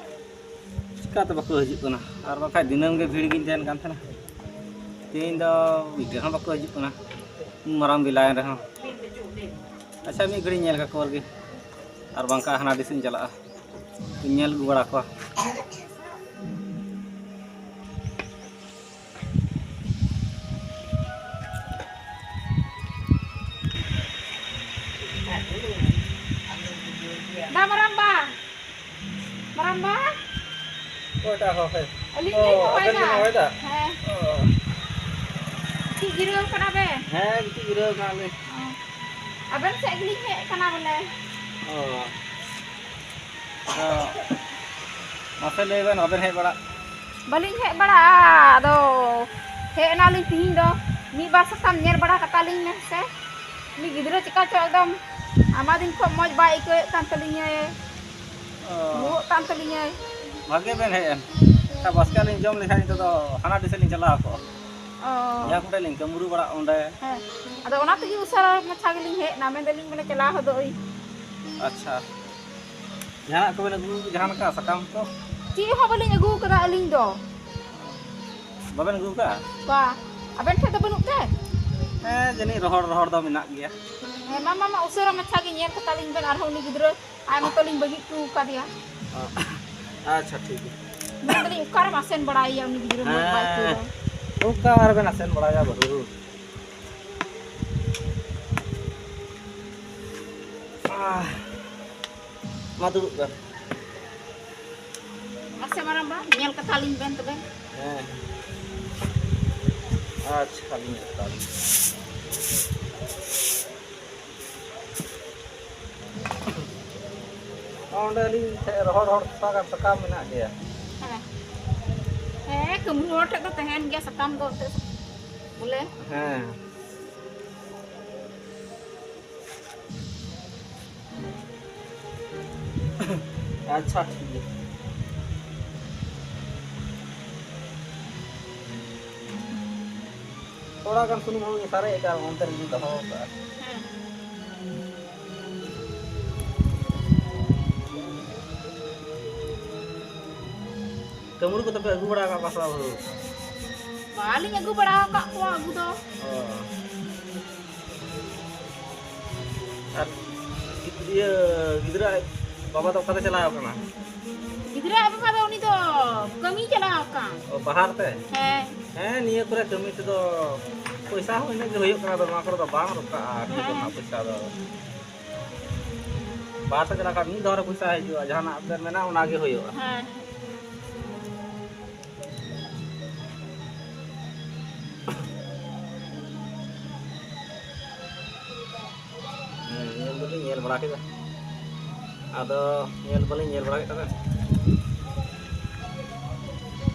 ᱪᱤᱠᱟᱹᱛᱮ ᱵᱟᱠᱚ ᱦᱤᱡᱩᱜ ᱠᱟᱱᱟ? ᱟᱨ ᱵᱟᱠᱷᱟᱡ ᱫᱤᱱᱟᱹᱢ ᱜᱮ ᱵᱷᱤᱲ ᱜᱤᱧ ᱛᱟᱦᱮᱱ ᱠᱟᱱ ᱛᱟᱦᱮᱱᱟ᱾ ᱛᱮᱦᱮᱧ ᱫᱚ ᱢᱤᱫ ᱜᱷᱟᱹᱲᱤ ᱦᱚᱸ ᱵᱟᱠᱚ ᱦᱤᱡᱩᱜ ᱠᱟᱱᱟ, ᱢᱟᱨᱟᱝ ᱵᱮᱞᱟᱭᱮᱱ ᱨᱮᱦᱚᱸ᱾ ᱟᱪᱪᱷᱟ, ᱢᱤᱫ ᱜᱷᱟᱹᱲᱤᱡ ᱧᱮᱞ ᱠᱟᱠᱚ ᱞᱮᱜᱮ, ᱟᱨ ᱵᱟᱝᱠᱷᱟᱱ ᱦᱟᱱᱟ ᱰᱤᱥ ᱤᱧ ᱪᱟᱞᱟᱜᱼᱟ, ᱧᱮᱞ ᱟᱹᱜᱩ ᱵᱟᱲᱟ ᱠᱚᱣᱟ᱾ ᱚᱠᱚᱭᱴᱟᱜ ᱦᱚᱸ ᱦᱮᱡ? ᱟᱹᱞᱤᱧ ᱚ, ᱞᱤᱧ ᱦᱚᱦᱚᱭ ᱟᱵᱮᱱ ᱫᱟ᱾ ᱵᱮᱱ ᱦᱚᱦᱚᱭ ᱫᱟ? ᱦᱮᱸ᱾ ᱚ᱾ ᱜᱤᱛᱤᱡ ᱡᱤᱨᱟᱹᱣ ᱠᱟᱱᱟ ᱵᱮᱱ? ᱦᱮᱸ, ᱜᱤᱛᱤᱡ ᱡᱤᱨᱟᱹᱣ ᱠᱟᱱᱟᱞᱤᱧ᱾ ᱚ᱾ ᱟᱵᱮᱱ ᱥᱮᱫ ᱜᱮᱞᱤᱧ ᱦᱮᱡ ᱠᱟᱱᱟ ᱵᱚᱞᱮ᱾ ᱚ᱾ ᱟᱫᱚ ᱢᱟᱥᱮ ᱞᱟᱹᱭ ᱵᱮᱱ, ᱵᱟᱵᱮᱱ ᱦᱮᱡ ᱵᱟᱲᱟᱜ? ᱵᱟᱹᱞᱤᱧ ᱦᱮᱡ ᱵᱟᱲᱟᱜᱼᱟ, ᱟᱫᱚ ᱦᱮᱡ ᱮᱱᱟᱞᱤᱧ ᱛᱤᱦᱤᱧ ᱫᱚ᱾ ᱢᱤᱫ ᱵᱟᱨ ᱥᱟᱠᱟᱢ ᱧᱮᱞ ᱵᱟᱲᱟ ᱠᱟᱛᱟ ᱞᱤᱧ ᱢᱮ ᱥᱮ᱾ ᱩᱱᱤ ᱜᱤᱫᱽᱨᱟᱹ ᱪᱮᱠᱟ ᱪᱚ ᱮᱠᱫᱚᱢ ᱟᱭᱢᱟ ᱫᱤᱱ ᱠᱷᱚᱱ ᱢᱚᱡᱽ ᱵᱟᱭ ᱟᱹᱭᱠᱟᱹᱣᱮᱫ ᱠᱟᱱ ᱛᱟᱹᱞᱤᱧᱟᱭ᱾ ᱚ᱾ ᱨᱩᱣᱟᱹᱜ ᱠᱟᱱ ᱛᱟᱹᱞᱤᱧᱟᱭ᱾ ᱵᱷᱟᱜᱮ ᱵᱮᱱ ᱦᱮᱡ ᱮᱱ᱾ ᱮᱱᱠᱷᱟᱱ ᱵᱟᱥᱠᱮ ᱞᱤᱧ ᱡᱚᱢ ᱞᱮᱠᱷᱟᱱ ᱱᱤᱛᱚᱜ ᱫᱚ ᱦᱟᱱᱟ ᱰᱤᱥ ᱞᱤᱧ ᱪᱟᱞᱟᱣ ᱠᱚᱜᱼᱟ᱾ ᱚ᱾ ᱡᱟᱦᱟᱸ ᱠᱚᱨᱮ ᱞᱤᱧ ᱠᱟᱹᱢᱨᱩ ᱵᱟᱲᱟᱜ ᱚᱸᱰᱮ᱾ ᱦᱮᱸ, ᱟᱫᱚ ᱚᱱᱟ ᱛᱮᱜᱮ ᱩᱥᱟᱹᱨᱟ ᱢᱟᱪᱷᱟ ᱜᱮᱞᱤᱧ ᱦᱮᱡ ᱮᱱᱟ, ᱢᱮᱱᱫᱟᱞᱤᱧ ᱵᱚᱞᱮ ᱪᱟᱞᱟᱣ ᱦᱚᱫᱚᱜ ᱟᱹᱧ᱾ ᱟᱪᱪᱷᱟ, ᱡᱟᱦᱟᱱᱟᱜ ᱠᱚᱵᱮᱱ ᱟᱹᱜᱩ, ᱡᱟᱦᱟᱸ ᱞᱮᱠᱟ ᱥᱟᱠᱟᱢ ᱠᱚ? ᱪᱮᱫ ᱦᱚᱸ ᱵᱟᱹᱞᱤᱧ ᱟᱹᱜᱩ ᱟᱠᱟᱫᱟ ᱟᱹᱞᱤᱧ ᱫᱚ᱾ ᱵᱟᱵᱮᱱ ᱟᱹᱜᱩ ᱟᱠᱟᱫᱼᱟ? ᱵᱟ, ᱟᱵᱮᱱ ᱴᱷᱮᱱ ᱫᱚ ᱵᱟᱹᱱᱩᱜ ᱛᱮ? ᱦᱮᱸ, ᱡᱟᱹᱱᱤᱡ ᱨᱚᱦᱚᱲ ᱨᱚᱦᱚᱲ ᱫᱚ ᱢᱮᱱᱟᱜ ᱜᱮᱭᱟ᱾ ᱦᱮᱸ, ᱢᱟ, ᱢᱟ, ᱢᱟ, ᱩᱥᱟᱹᱨᱟ ᱢᱟᱪᱷᱟ ᱜᱮ ᱧᱮᱞ ᱠᱟᱛᱟ ᱞᱤᱧ ᱵᱮᱱ, ᱟᱨᱦᱚᱸ ᱩᱱᱤ ᱜᱤᱫᱽᱨᱟᱹ ᱟᱡ ᱢᱚᱛᱚ ᱞᱤᱧ ᱵᱟᱹᱜᱤ ᱦᱚᱴᱚ ᱟᱠᱟᱫᱮᱭᱟ᱾ ᱟᱪᱪᱷᱟ, ᱴᱷᱤᱠ ᱜᱮᱭᱟ᱾ ᱢᱮᱱᱫᱟᱞᱤᱧ, ᱚᱠᱟᱨᱮᱢ ᱟᱥᱮᱱ ᱵᱟᱲᱟᱭᱮᱭᱟ ᱩᱱᱤ ᱜᱤᱫᱽᱨᱟᱹ, ᱢᱚᱡᱽ ᱵᱟᱭ ᱟᱹᱭᱠᱟᱹᱣ ᱫᱟ᱾ ᱦᱮᱸ, ᱚᱠᱟ ᱨᱮᱵᱮᱱ ᱟᱥᱮᱱ ᱵᱟᱲᱟᱭᱟ ᱵᱟᱹᱦᱩ? ᱟᱦ, ᱢᱟ ᱫᱩᱲᱩᱵ ᱵᱮᱱ᱾ ᱢᱟᱥᱮ ᱢᱟᱨᱟᱝᱵᱟ, ᱧᱮᱞ ᱠᱟᱛᱟ ᱞᱤᱧ ᱵᱮᱱ ᱛᱚᱵᱮ᱾ ᱦᱮᱸ᱾ ᱟᱪᱪᱷᱟ, ᱞᱤᱧ ᱧᱮᱞ ᱠᱟᱛᱟ ᱞᱤᱧ᱾ ᱚᱸᱰᱮ ᱟᱹᱞᱤᱧ ᱴᱷᱮᱱ ᱨᱚᱦᱚᱲ ᱨᱚᱦᱚᱲ ᱥᱟᱠᱟᱢ, ᱥᱟᱠᱟᱢ ᱢᱮᱱᱟᱜ ᱜᱮᱭᱟ᱾ ᱦᱮᱸ᱾ ᱦᱮᱸ, ᱠᱟᱹᱢᱨᱩ ᱦᱚᱲ ᱴᱷᱮᱱ ᱫᱚ ᱛᱟᱦᱮᱱ ᱜᱮᱭᱟ ᱥᱟᱠᱟᱢ ᱫᱚ ᱮᱱᱛᱮᱫ, ᱵᱚᱞᱮ᱾ ᱦᱮᱸ᱾ ᱟᱪᱪᱷᱟ, ᱴᱷᱤᱠ ᱜᱮᱭᱟ᱾ ᱛᱷᱚᱲᱟ ᱜᱟᱱ ᱥᱩᱱᱩᱢ ᱦᱚᱸ ᱥᱟᱨᱮᱡ ᱟᱠᱟᱫ, ᱚᱱᱛᱮ ᱨᱮᱜᱮᱧ ᱫᱚᱦᱚ ᱠᱟᱜᱼᱟ᱾ ᱦᱮᱸ᱾ ᱠᱟᱹᱢᱨᱩ ᱠᱚᱫᱚ ᱯᱮ ᱟᱹᱜᱩ ᱵᱟᱲᱟ ᱟᱠᱟᱫ ᱠᱚᱣᱟ ᱥᱮ ᱵᱟᱝ, ᱵᱟᱹᱦᱩ? ᱵᱟᱞᱤᱧ ᱟᱹᱜᱩ ᱵᱟᱲᱟ ᱟᱠᱟᱫ ᱠᱚᱣᱟ ᱟᱹᱜᱩ ᱫᱚ᱾ ᱚ᱾ ᱟᱨ ᱜᱤᱫ-, ᱤᱭᱟᱹ, ᱜᱤᱫᱽᱨᱟᱹ ᱟᱡ ᱵᱟᱵᱟ ᱫᱚ ᱚᱠᱟᱛᱮ ᱪᱟᱞᱟᱣ ᱟᱠᱟᱱᱟ? ᱜᱤᱫᱽᱨᱟᱹ ᱟᱡ ᱵᱟᱵᱟ ᱫᱚ ᱩᱱᱤ ᱫᱚ ᱠᱟᱹᱢᱤ ᱪᱟᱞᱟᱣ ᱟᱠᱟᱱ᱾ ᱚ, ᱵᱟᱦᱟᱨ ᱛᱮ? ᱦᱮᱸ᱾ ᱦᱮᱸ, ᱱᱤᱭᱟᱹ ᱠᱚᱨᱮ ᱠᱟᱹᱢᱤ ᱛᱮᱫᱚ ᱯᱚᱭᱥᱟ ᱦᱚᱸ ᱤᱱᱟᱹᱜ ᱜᱮ ᱦᱩᱭᱩᱜ ᱠᱟᱱᱟ, ᱟᱫᱚ ᱱᱚᱣᱟ ᱠᱚᱨᱮ ᱫᱚ ᱵᱟᱝ ᱨᱚᱠᱟᱜᱼᱟ ᱱᱤᱭᱟᱹ ᱦᱮᱸ᱾ ᱠᱚᱨᱮᱱᱟᱜ ᱯᱚᱭᱥᱟ ᱫᱚ᱾ ᱵᱟᱦᱟᱨ ᱛᱮ ᱪᱟᱞᱟᱣ ᱠᱷᱟᱱ ᱢᱤᱫ ᱫᱷᱟᱣ ᱨᱮ ᱯᱚᱭᱥᱟ ᱦᱤᱡᱩᱜᱼᱟ, ᱡᱟᱦᱟᱱᱟᱜ ᱵᱮᱱ ᱢᱮᱱᱟ ᱚᱱᱟ ᱜᱮ ᱦᱩᱭᱩᱜᱼᱟ᱾ ᱦᱮᱸ᱾ ᱧᱮᱞ ᱵᱟᱲᱟ ᱠᱮᱫᱟ᱾ ᱟᱫᱚ ᱧᱮᱞ ᱵᱟᱞᱤᱧ ᱧᱮᱞ ᱵᱟᱲᱟ ᱠᱮᱫ ᱛᱟᱵᱮᱱ᱾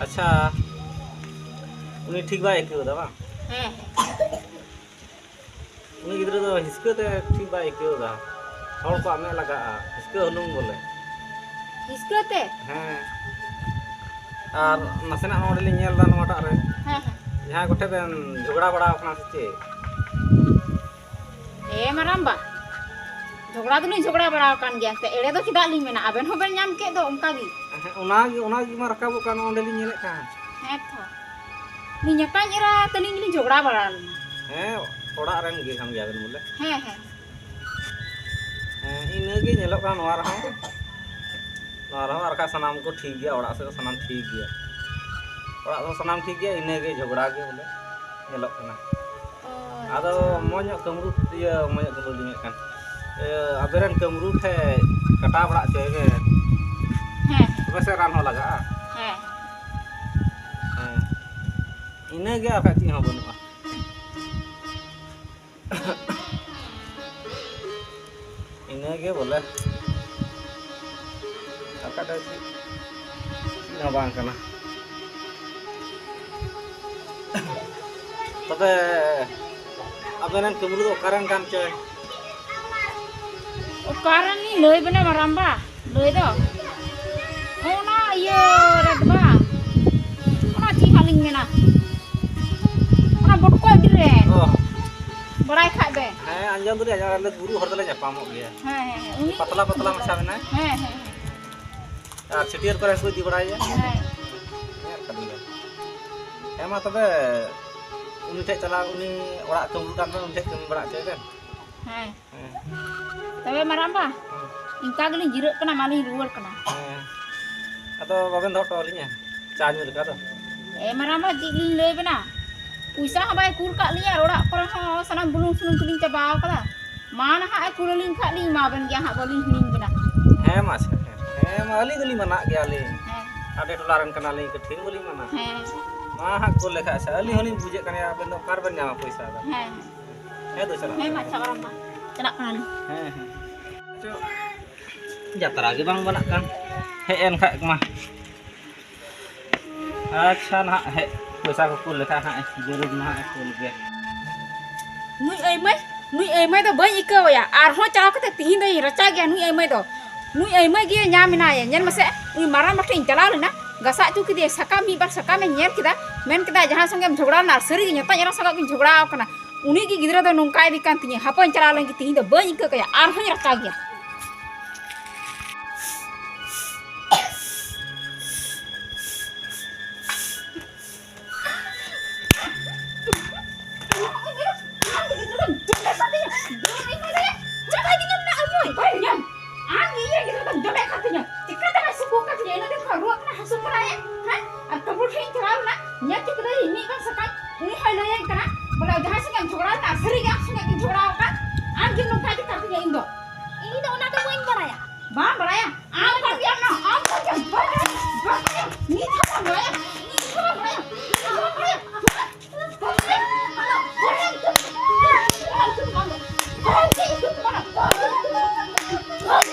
ᱟᱪᱪᱷᱟ, ᱩᱱᱤ ᱴᱷᱤᱠ ᱵᱟᱭ ᱟᱹᱭᱠᱟᱹᱣ ᱮᱫᱟ ᱵᱟᱝ? ᱦᱮᱸ᱾ ᱩᱱᱤ ᱜᱤᱫᱽᱨᱟᱹ ᱫᱚ ᱦᱤᱥᱠᱟᱹ ᱛᱮ ᱴᱷᱤᱠ ᱵᱟᱭ ᱟᱹᱭᱠᱟᱹᱣ ᱮᱫᱟ᱾ ᱦᱚᱲ ᱠᱚᱣᱟᱜ ᱢᱮᱫ ᱞᱟᱜᱟᱜᱼᱟ, ᱦᱤᱥᱠᱟᱹ ᱦᱩᱞᱩᱝ ᱵᱚᱞᱮ᱾ ᱦᱤᱥᱠᱟᱹ ᱛᱮ? ᱦᱮᱸ᱾ ᱟᱨ ᱱᱟᱥᱮᱱᱟᱜ ᱱᱚᱰᱮ ᱞᱤᱧ ᱧᱮᱞ ᱮᱫᱟ ᱱᱚᱣᱟᱴᱟᱜ ᱨᱮ᱾ ᱦᱮᱸ, ᱦᱮᱸ᱾ ᱡᱟᱦᱟᱸᱭ ᱠᱚᱴᱷᱮᱱ ᱵᱮᱱ ᱡᱷᱚᱜᱽᱲᱟ ᱵᱟᱲᱟ ᱟᱠᱟᱱᱟ ᱥᱮ ᱪᱮᱫ? ᱮ ᱢᱟᱨᱟᱝᱵᱟ, ᱡᱷᱚᱜᱽᱲᱟ ᱫᱚᱞᱤᱧ ᱡᱷᱚᱜᱽᱲᱟ ᱵᱟᱲᱟ ᱟᱠᱟᱱ ᱜᱮᱭᱟ, ᱮᱱᱛᱮ ᱮᱲᱮ ᱫᱚ ᱪᱮᱫᱟᱜ ᱞᱤᱧ ᱢᱮᱱᱟ, ᱟᱵᱮᱱ ᱦᱚᱸᱵᱮᱱ ᱧᱟᱢ ᱠᱮᱫ ᱫᱚ ᱚᱱᱠᱟ ᱜᱮ᱾ ᱦᱮᱸ, ᱚᱱᱟ ᱜᱮ, ᱚᱱᱟ ᱜᱮ ᱢᱟ ᱨᱟᱠᱟᱵᱚᱜ ᱠᱟᱱ, ᱚᱸᱰᱮ ᱞᱤᱧ ᱧᱮᱞᱮᱫ ᱠᱟᱱ᱾ ᱦᱮᱸ ᱛᱚ, ᱩᱱᱤ ᱧᱟᱯᱟᱧ ᱮᱨᱟ ᱛᱟᱹᱞᱤᱧ ᱜᱮᱞᱤᱧ ᱡᱷᱚᱜᱽᱲᱟ ᱵᱟᱲᱟ ᱞᱮᱱᱟ᱾ ᱦᱮᱸ, ᱚᱲᱟᱜ ᱨᱮᱱ ᱜᱮ ᱠᱟᱱ ᱜᱮᱭᱟᱵᱮᱱ ᱵᱚᱞᱮ᱾ ᱦᱮᱸ, ᱦᱮᱸ᱾ ᱦᱮᱸ, ᱤᱱᱟᱹ ᱜᱮ ᱧᱮᱞᱚᱜ ᱠᱟᱱᱟ ᱱᱚᱣᱟ ᱨᱮᱦᱚᱸ᱾ ᱱᱚᱣᱟ ᱨᱮᱦᱚᱸ ᱟᱨ ᱵᱟᱠᱷᱟᱡ ᱥᱟᱱᱟᱢ ᱠᱚ ᱴᱷᱤᱠ ᱜᱮᱭᱟ, ᱚᱲᱟᱜ ᱥᱮᱫ ᱫᱚ ᱥᱟᱱᱟᱢ ᱴᱷᱤᱠ ᱜᱮᱭᱟ, ᱚᱲᱟᱜ ᱫᱚ ᱥᱟᱱᱟᱢ ᱴᱷᱤᱠ ᱜᱮᱭᱟ, ᱤᱱᱟᱹ ᱜᱮ ᱡᱷᱚᱜᱽᱲᱟ ᱜᱮ ᱵᱚᱞᱮ ᱧᱮᱞᱚᱜ ᱠᱟᱱᱟ᱾ ᱚ, ᱟᱫᱚ ᱟᱪᱪᱷᱟ᱾ ᱢᱚᱡᱽ ᱧᱚᱜ ᱠᱟᱹᱢᱨᱩ, ᱤᱭᱟᱹ, ᱢᱚᱡᱽ ᱧᱚᱜ ᱠᱟᱹᱢᱨᱩ ᱞᱤᱧ ᱢᱮᱱᱮᱫ ᱠᱟᱱ, ᱤᱭᱟᱹ, ᱟᱵᱮᱱ ᱨᱮᱱ ᱠᱟᱹᱢᱨᱩ ᱴᱷᱮᱡ ᱠᱟᱴᱟ ᱵᱟᱲᱟ ᱦᱚᱪᱚᱭ ᱵᱮᱱ᱾ ᱦᱮᱸ᱾ ᱛᱚᱵᱮ ᱥᱮ ᱨᱟᱱ ᱦᱚᱸ ᱞᱟᱜᱟᱜᱼᱟ᱾ ᱦᱮᱸ᱾ ᱦᱮᱸ, ᱤᱱᱟᱹ ᱜᱮ, ᱟᱨ ᱵᱟᱠᱷᱟᱡ ᱪᱮᱫ ᱦᱚᱸ ᱵᱟᱹᱱᱩᱜᱼᱟ᱾ ᱤᱱᱟᱹ ᱜᱮ ᱵᱚᱞᱮ, ᱚᱠᱟᱴᱟᱜ ᱪᱮᱫ ᱦᱚᱸ ᱵᱟᱝ ᱠᱟᱱᱟ᱾ ᱛᱚᱵᱮ ᱟᱵᱮᱱ ᱨᱮᱱ ᱠᱟᱹᱢᱨᱩ ᱫᱚ ᱚᱠᱟᱨᱮᱱ ᱠᱟᱱ ᱪᱚᱭ? ᱚᱠᱟᱨᱮᱱ ᱞᱤᱧ ᱞᱟᱹᱭ ᱵᱮᱱᱟ ᱢᱟᱨᱟᱝᱵᱟ? ᱞᱟᱹᱭ ᱫᱚ ᱚᱱᱟ ᱤᱭᱟᱹ ᱨᱮᱫᱚ ᱵᱟᱝ, ᱚᱱᱟ ᱪᱮᱫ ᱦᱟᱸᱜ ᱞᱤᱧ ᱢᱮᱱᱟ, ᱚᱱᱟ ᱵᱚᱴᱠᱚᱡ ᱵᱤᱨ ᱨᱮ᱾ ᱚ᱾ ᱵᱟᱲᱟᱭ ᱠᱷᱟᱡ ᱵᱮᱱ᱾ ᱦᱮᱸ, ᱟᱸᱡᱚᱢ ᱫᱚᱞᱤᱧ ᱟᱸᱡᱚᱢ, ᱟᱞᱮ ᱜᱩᱨᱩ ᱦᱚᱲ ᱫᱚᱞᱮ ᱧᱟᱯᱟᱢᱚᱜ ᱜᱮᱭᱟ᱾ ᱦᱮᱸ, ᱦᱮᱸ, ᱦᱮᱸ, ᱩᱱᱤ ᱯᱟᱛᱞᱟ ᱯᱟᱛᱞᱟ ᱢᱟᱪᱷᱟ ᱢᱮᱱᱟᱭ᱾ ᱦᱮᱸ, ᱦᱮᱸ, ᱦᱮᱸ᱾ ᱟᱨ ᱪᱷᱟᱹᱴᱭᱟᱹᱨ ᱠᱚᱨᱮ ᱦᱚᱸᱠᱚ ᱤᱫᱤ ᱵᱟᱲᱟᱭᱮᱭᱟ᱾ ᱦᱮᱸ᱾ ᱧᱮᱞ ᱠᱟᱫᱤᱧ ᱜᱮ᱾ ᱦᱮᱸ, ᱢᱟ ᱛᱚᱵᱮ, ᱩᱱᱤ ᱴᱷᱮᱡ ᱪᱟᱞᱟᱣ, ᱩᱱᱤ ᱚᱲᱟᱜ ᱠᱟᱹᱢᱨᱩ ᱠᱟᱱ ᱫᱚ, ᱩᱱᱤ ᱴᱷᱮᱡ ᱠᱟᱹᱢᱤ ᱵᱟᱲᱟ ᱦᱚᱪᱚᱭ ᱵᱮᱱ᱾ ᱦᱮᱸ᱾ ᱦᱮᱸ᱾ ᱛᱚᱵᱮ ᱢᱟᱨᱟᱝᱵᱟ, ᱦᱮᱸ᱾ ᱤᱱᱠᱟ ᱜᱮᱞᱤᱧ ᱡᱤᱨᱟᱹᱜ ᱠᱟᱱᱟ, ᱢᱟᱞᱤᱧ ᱨᱩᱣᱟᱹᱲ ᱠᱟᱱᱟ᱾ ᱦᱮᱸ᱾ ᱟᱫᱚ ᱵᱟᱵᱮᱱ ᱫᱚᱦᱚ ᱦᱚᱴᱚ ᱟᱹᱞᱤᱧᱟ ᱪᱟ ᱧᱩ ᱞᱮᱠᱟ ᱫᱚ? ᱮ ᱢᱟᱨᱟᱝᱵᱟ, ᱪᱮᱫ ᱞᱤᱧ ᱞᱟᱹᱭ ᱵᱮᱱᱟ, ᱯᱚᱭᱥᱟ ᱦᱚᱸ ᱵᱟᱭ ᱠᱩᱞ ᱠᱟᱜ ᱞᱤᱧᱟ ᱟᱨ ᱚᱲᱟᱜ ᱠᱚᱨᱮ ᱦᱚᱸ ᱥᱟᱱᱟᱢ ᱵᱩᱞᱩᱝ ᱥᱩᱱᱩᱢ ᱠᱚᱞᱤᱧ ᱪᱟᱵᱟ ᱟᱠᱟᱫᱟ᱾ ᱢᱟ ᱱᱟᱦᱟᱜ ᱮ ᱠᱩᱞ ᱟᱹᱞᱤᱧ ᱠᱷᱟᱱ ᱞᱤᱧ ᱮᱢᱟ ᱵᱮᱱ ᱜᱮᱭᱟ ᱦᱟᱸᱜ, ᱵᱟᱹᱞᱤᱧ ᱦᱤᱲᱤᱧ ᱵᱮᱱᱟ᱾ ᱦᱮᱸ ᱢᱟ, ᱦᱮᱸ ᱢᱟ, ᱟᱹᱞᱤᱧ ᱫᱚᱞᱤᱧ ᱢᱟᱱᱟᱜ ᱜᱮᱭᱟ ᱞᱤᱧ᱾ ᱦᱮᱸ᱾ ᱟᱯᱮ ᱴᱚᱞᱟ ᱨᱮᱱ ᱠᱟᱱᱟ ᱞᱤᱧ, ᱠᱟᱹᱴᱷᱤᱱ ᱵᱟᱹᱞᱤᱧ ᱢᱟᱱᱟ᱾ ᱦᱮᱸ᱾ ᱢᱟ ᱦᱟᱸᱜ ᱠᱩᱞ ᱞᱮᱠᱷᱟᱡ ᱥᱮ, ᱟᱹᱞᱤᱧ ᱦᱚᱸᱞᱤᱧ ᱵᱩᱡᱮᱫ ᱠᱟᱱ ᱜᱮᱭᱟ, ᱟᱵᱮᱱ ᱫᱚ ᱚᱠᱟ ᱨᱮᱵᱮᱱ ᱧᱟᱢᱟ ᱯᱚᱭᱥᱟ ᱫᱚ? ᱦᱮᱸ᱾ ᱦᱮᱸ ᱫᱚ ᱪᱟᱞᱟᱜ ᱦᱮᱸ ᱢᱟ, ᱠᱟᱱᱟ᱾ ᱟᱪᱪᱷᱟ, ᱢᱟᱨᱟᱝ ᱵᱟ᱾ ᱪᱟᱞᱟᱜ ᱠᱟᱱᱟᱞᱤᱧ᱾ ᱦᱮᱸ, ᱦᱮᱸ᱾ ᱪᱚ, ᱡᱟᱛᱨᱟ ᱜᱮ ᱵᱟᱝ ᱵᱟᱱᱟᱜ ᱠᱟᱱ᱾ ᱦᱮᱡ ᱮᱱ ᱠᱷᱟᱡ ᱢᱟ᱾ ᱟᱪᱪᱷᱟ, ᱱᱟᱦᱟᱜ ᱦᱮᱡ ᱯᱚᱭᱥᱟ ᱠᱚ ᱠᱩᱞ ᱞᱮᱠᱷᱟᱱ ᱦᱟᱸᱜ ᱡᱟᱹᱨᱩᱲ ᱱᱟᱦᱟᱜ ᱮ ᱠᱩᱞ ᱜᱮᱭᱟ᱾ ᱱᱩᱭ ᱟᱹᱭᱢᱟᱹᱭ, ᱱᱩᱭ ᱟᱹᱭᱢᱟᱹᱭ ᱫᱚ ᱵᱟᱹᱧ ᱟᱹᱭᱠᱟᱹᱣ ᱮᱭᱟ᱾ ᱟᱨᱦᱚᱸ ᱪᱟᱞᱟᱣ ᱠᱟᱛᱮ ᱛᱤᱦᱤᱧ ᱫᱚᱧ ᱨᱟᱪᱟ ᱜᱮᱭᱟ ᱱᱩᱭ ᱟᱹᱭᱢᱟᱹᱭ ᱫᱚ᱾ ᱱᱩᱭ ᱟᱹᱭᱢᱟᱹᱭ ᱜᱮ ᱧᱟᱢ ᱮᱱᱟᱭᱮ᱾ ᱧᱮᱞ ᱢᱮᱥᱮ, ᱩᱱᱤ ᱢᱟᱨᱟᱝ ᱵᱟ ᱴᱷᱮᱱ ᱤᱧ ᱪᱟᱞᱟᱣ ᱞᱮᱱᱟ, ᱜᱟᱥᱟᱜ ᱦᱚᱪᱚ ᱠᱮᱫᱮᱭᱟ ᱥᱟᱠᱟᱢ, ᱢᱤᱫ ᱵᱟᱨ ᱥᱟᱠᱟᱢᱮ ᱧᱮᱞ ᱠᱮᱫᱟ, ᱢᱮᱱ ᱠᱮᱫᱟ, "ᱡᱟᱦᱟᱸᱭ ᱥᱚᱸᱜᱮᱢ ᱡᱷᱚᱜᱽᱲᱟ ᱞᱮᱱᱟ, ᱟᱨ ᱥᱟᱹᱨᱤ ᱜᱮ ᱧᱟᱛᱟᱧ ᱮᱨᱟ ᱥᱟᱞᱟᱜ ᱜᱤᱧ ᱡᱷᱚᱜᱽᱲᱟ ᱟᱠᱟᱱᱟ, ᱩᱱᱤ ᱜᱮ ᱜᱤᱫᱽᱨᱟᱹ ᱫᱚ ᱱᱚᱝᱠᱟᱭᱮᱫᱮ ᱠᱟᱱ ᱛᱤᱧᱟᱹ, ᱦᱟᱯᱳᱧ ᱪᱟᱞᱟᱣ ᱞᱮᱱ ᱜᱮ, ᱛᱤᱦᱤᱧ ᱫᱚ ᱵᱟᱹᱧ ᱤᱠᱟᱹ ᱠᱟᱭᱟ, ᱟᱨᱦᱚᱸᱧ ᱨᱟᱪᱟ ᱜᱮᱭᱟ᱾" ᱟᱨ ᱠᱟᱹᱵᱩᱞ ᱴᱷᱮᱱ ᱤᱧ ᱪᱟᱞᱟᱣ ᱞᱮᱱᱟ, ᱧᱮᱞ ᱦᱚᱪᱚ ᱠᱮᱫᱟᱭ ᱢᱤᱫ ᱵᱟᱨ ᱥᱟᱠᱟᱢ, ᱩᱱᱤ ᱦᱚᱸᱭ ᱞᱟᱹᱭᱟᱹᱧ ᱠᱟᱱᱟ, ᱵᱚᱞᱮ, ᱡᱟᱦᱟᱸᱭ ᱥᱚᱸᱜᱮᱢ ᱡᱷᱚᱜᱽᱲᱟ ᱞᱮᱱᱟ, ᱥᱟᱹᱨᱤᱜᱮ ᱟᱢ ᱥᱚᱸᱜᱮ ᱠᱤᱱ ᱡᱷᱚᱜᱽᱲᱟ ᱟᱠᱟᱫ, ᱟᱢ ᱜᱮᱢ ᱱᱚᱝᱠᱟ ᱤᱫᱤ ᱠᱟᱜ ᱫᱤᱧᱟ ᱤᱧ ᱫᱚ᱾ ᱤᱧ ᱫᱚ ᱚᱱᱟ ᱫᱚ ᱵᱟᱹᱧ ᱵᱟᱲᱟᱭᱟ᱾ ᱵᱟᱢ ᱵᱟᱲᱟᱭᱟ? ᱟᱢ ᱠᱟᱱ ᱜᱮᱭᱟᱢ ᱱᱚᱣᱟ, ᱟᱢ ᱠᱟᱱ ᱜᱮᱭᱟᱢ, ᱵᱟᱢ ᱵᱟᱲᱟᱭᱟ, ᱵᱟᱢ ᱵᱟᱲᱟᱭᱟ, ᱱᱤᱛ ᱦᱚᱸ ᱵᱟᱢ ᱵᱟᱲᱟᱭᱟ, ᱱᱤᱛ ᱦᱚᱸ ᱵᱟᱢ ᱵᱟᱲᱟᱭᱟ᱾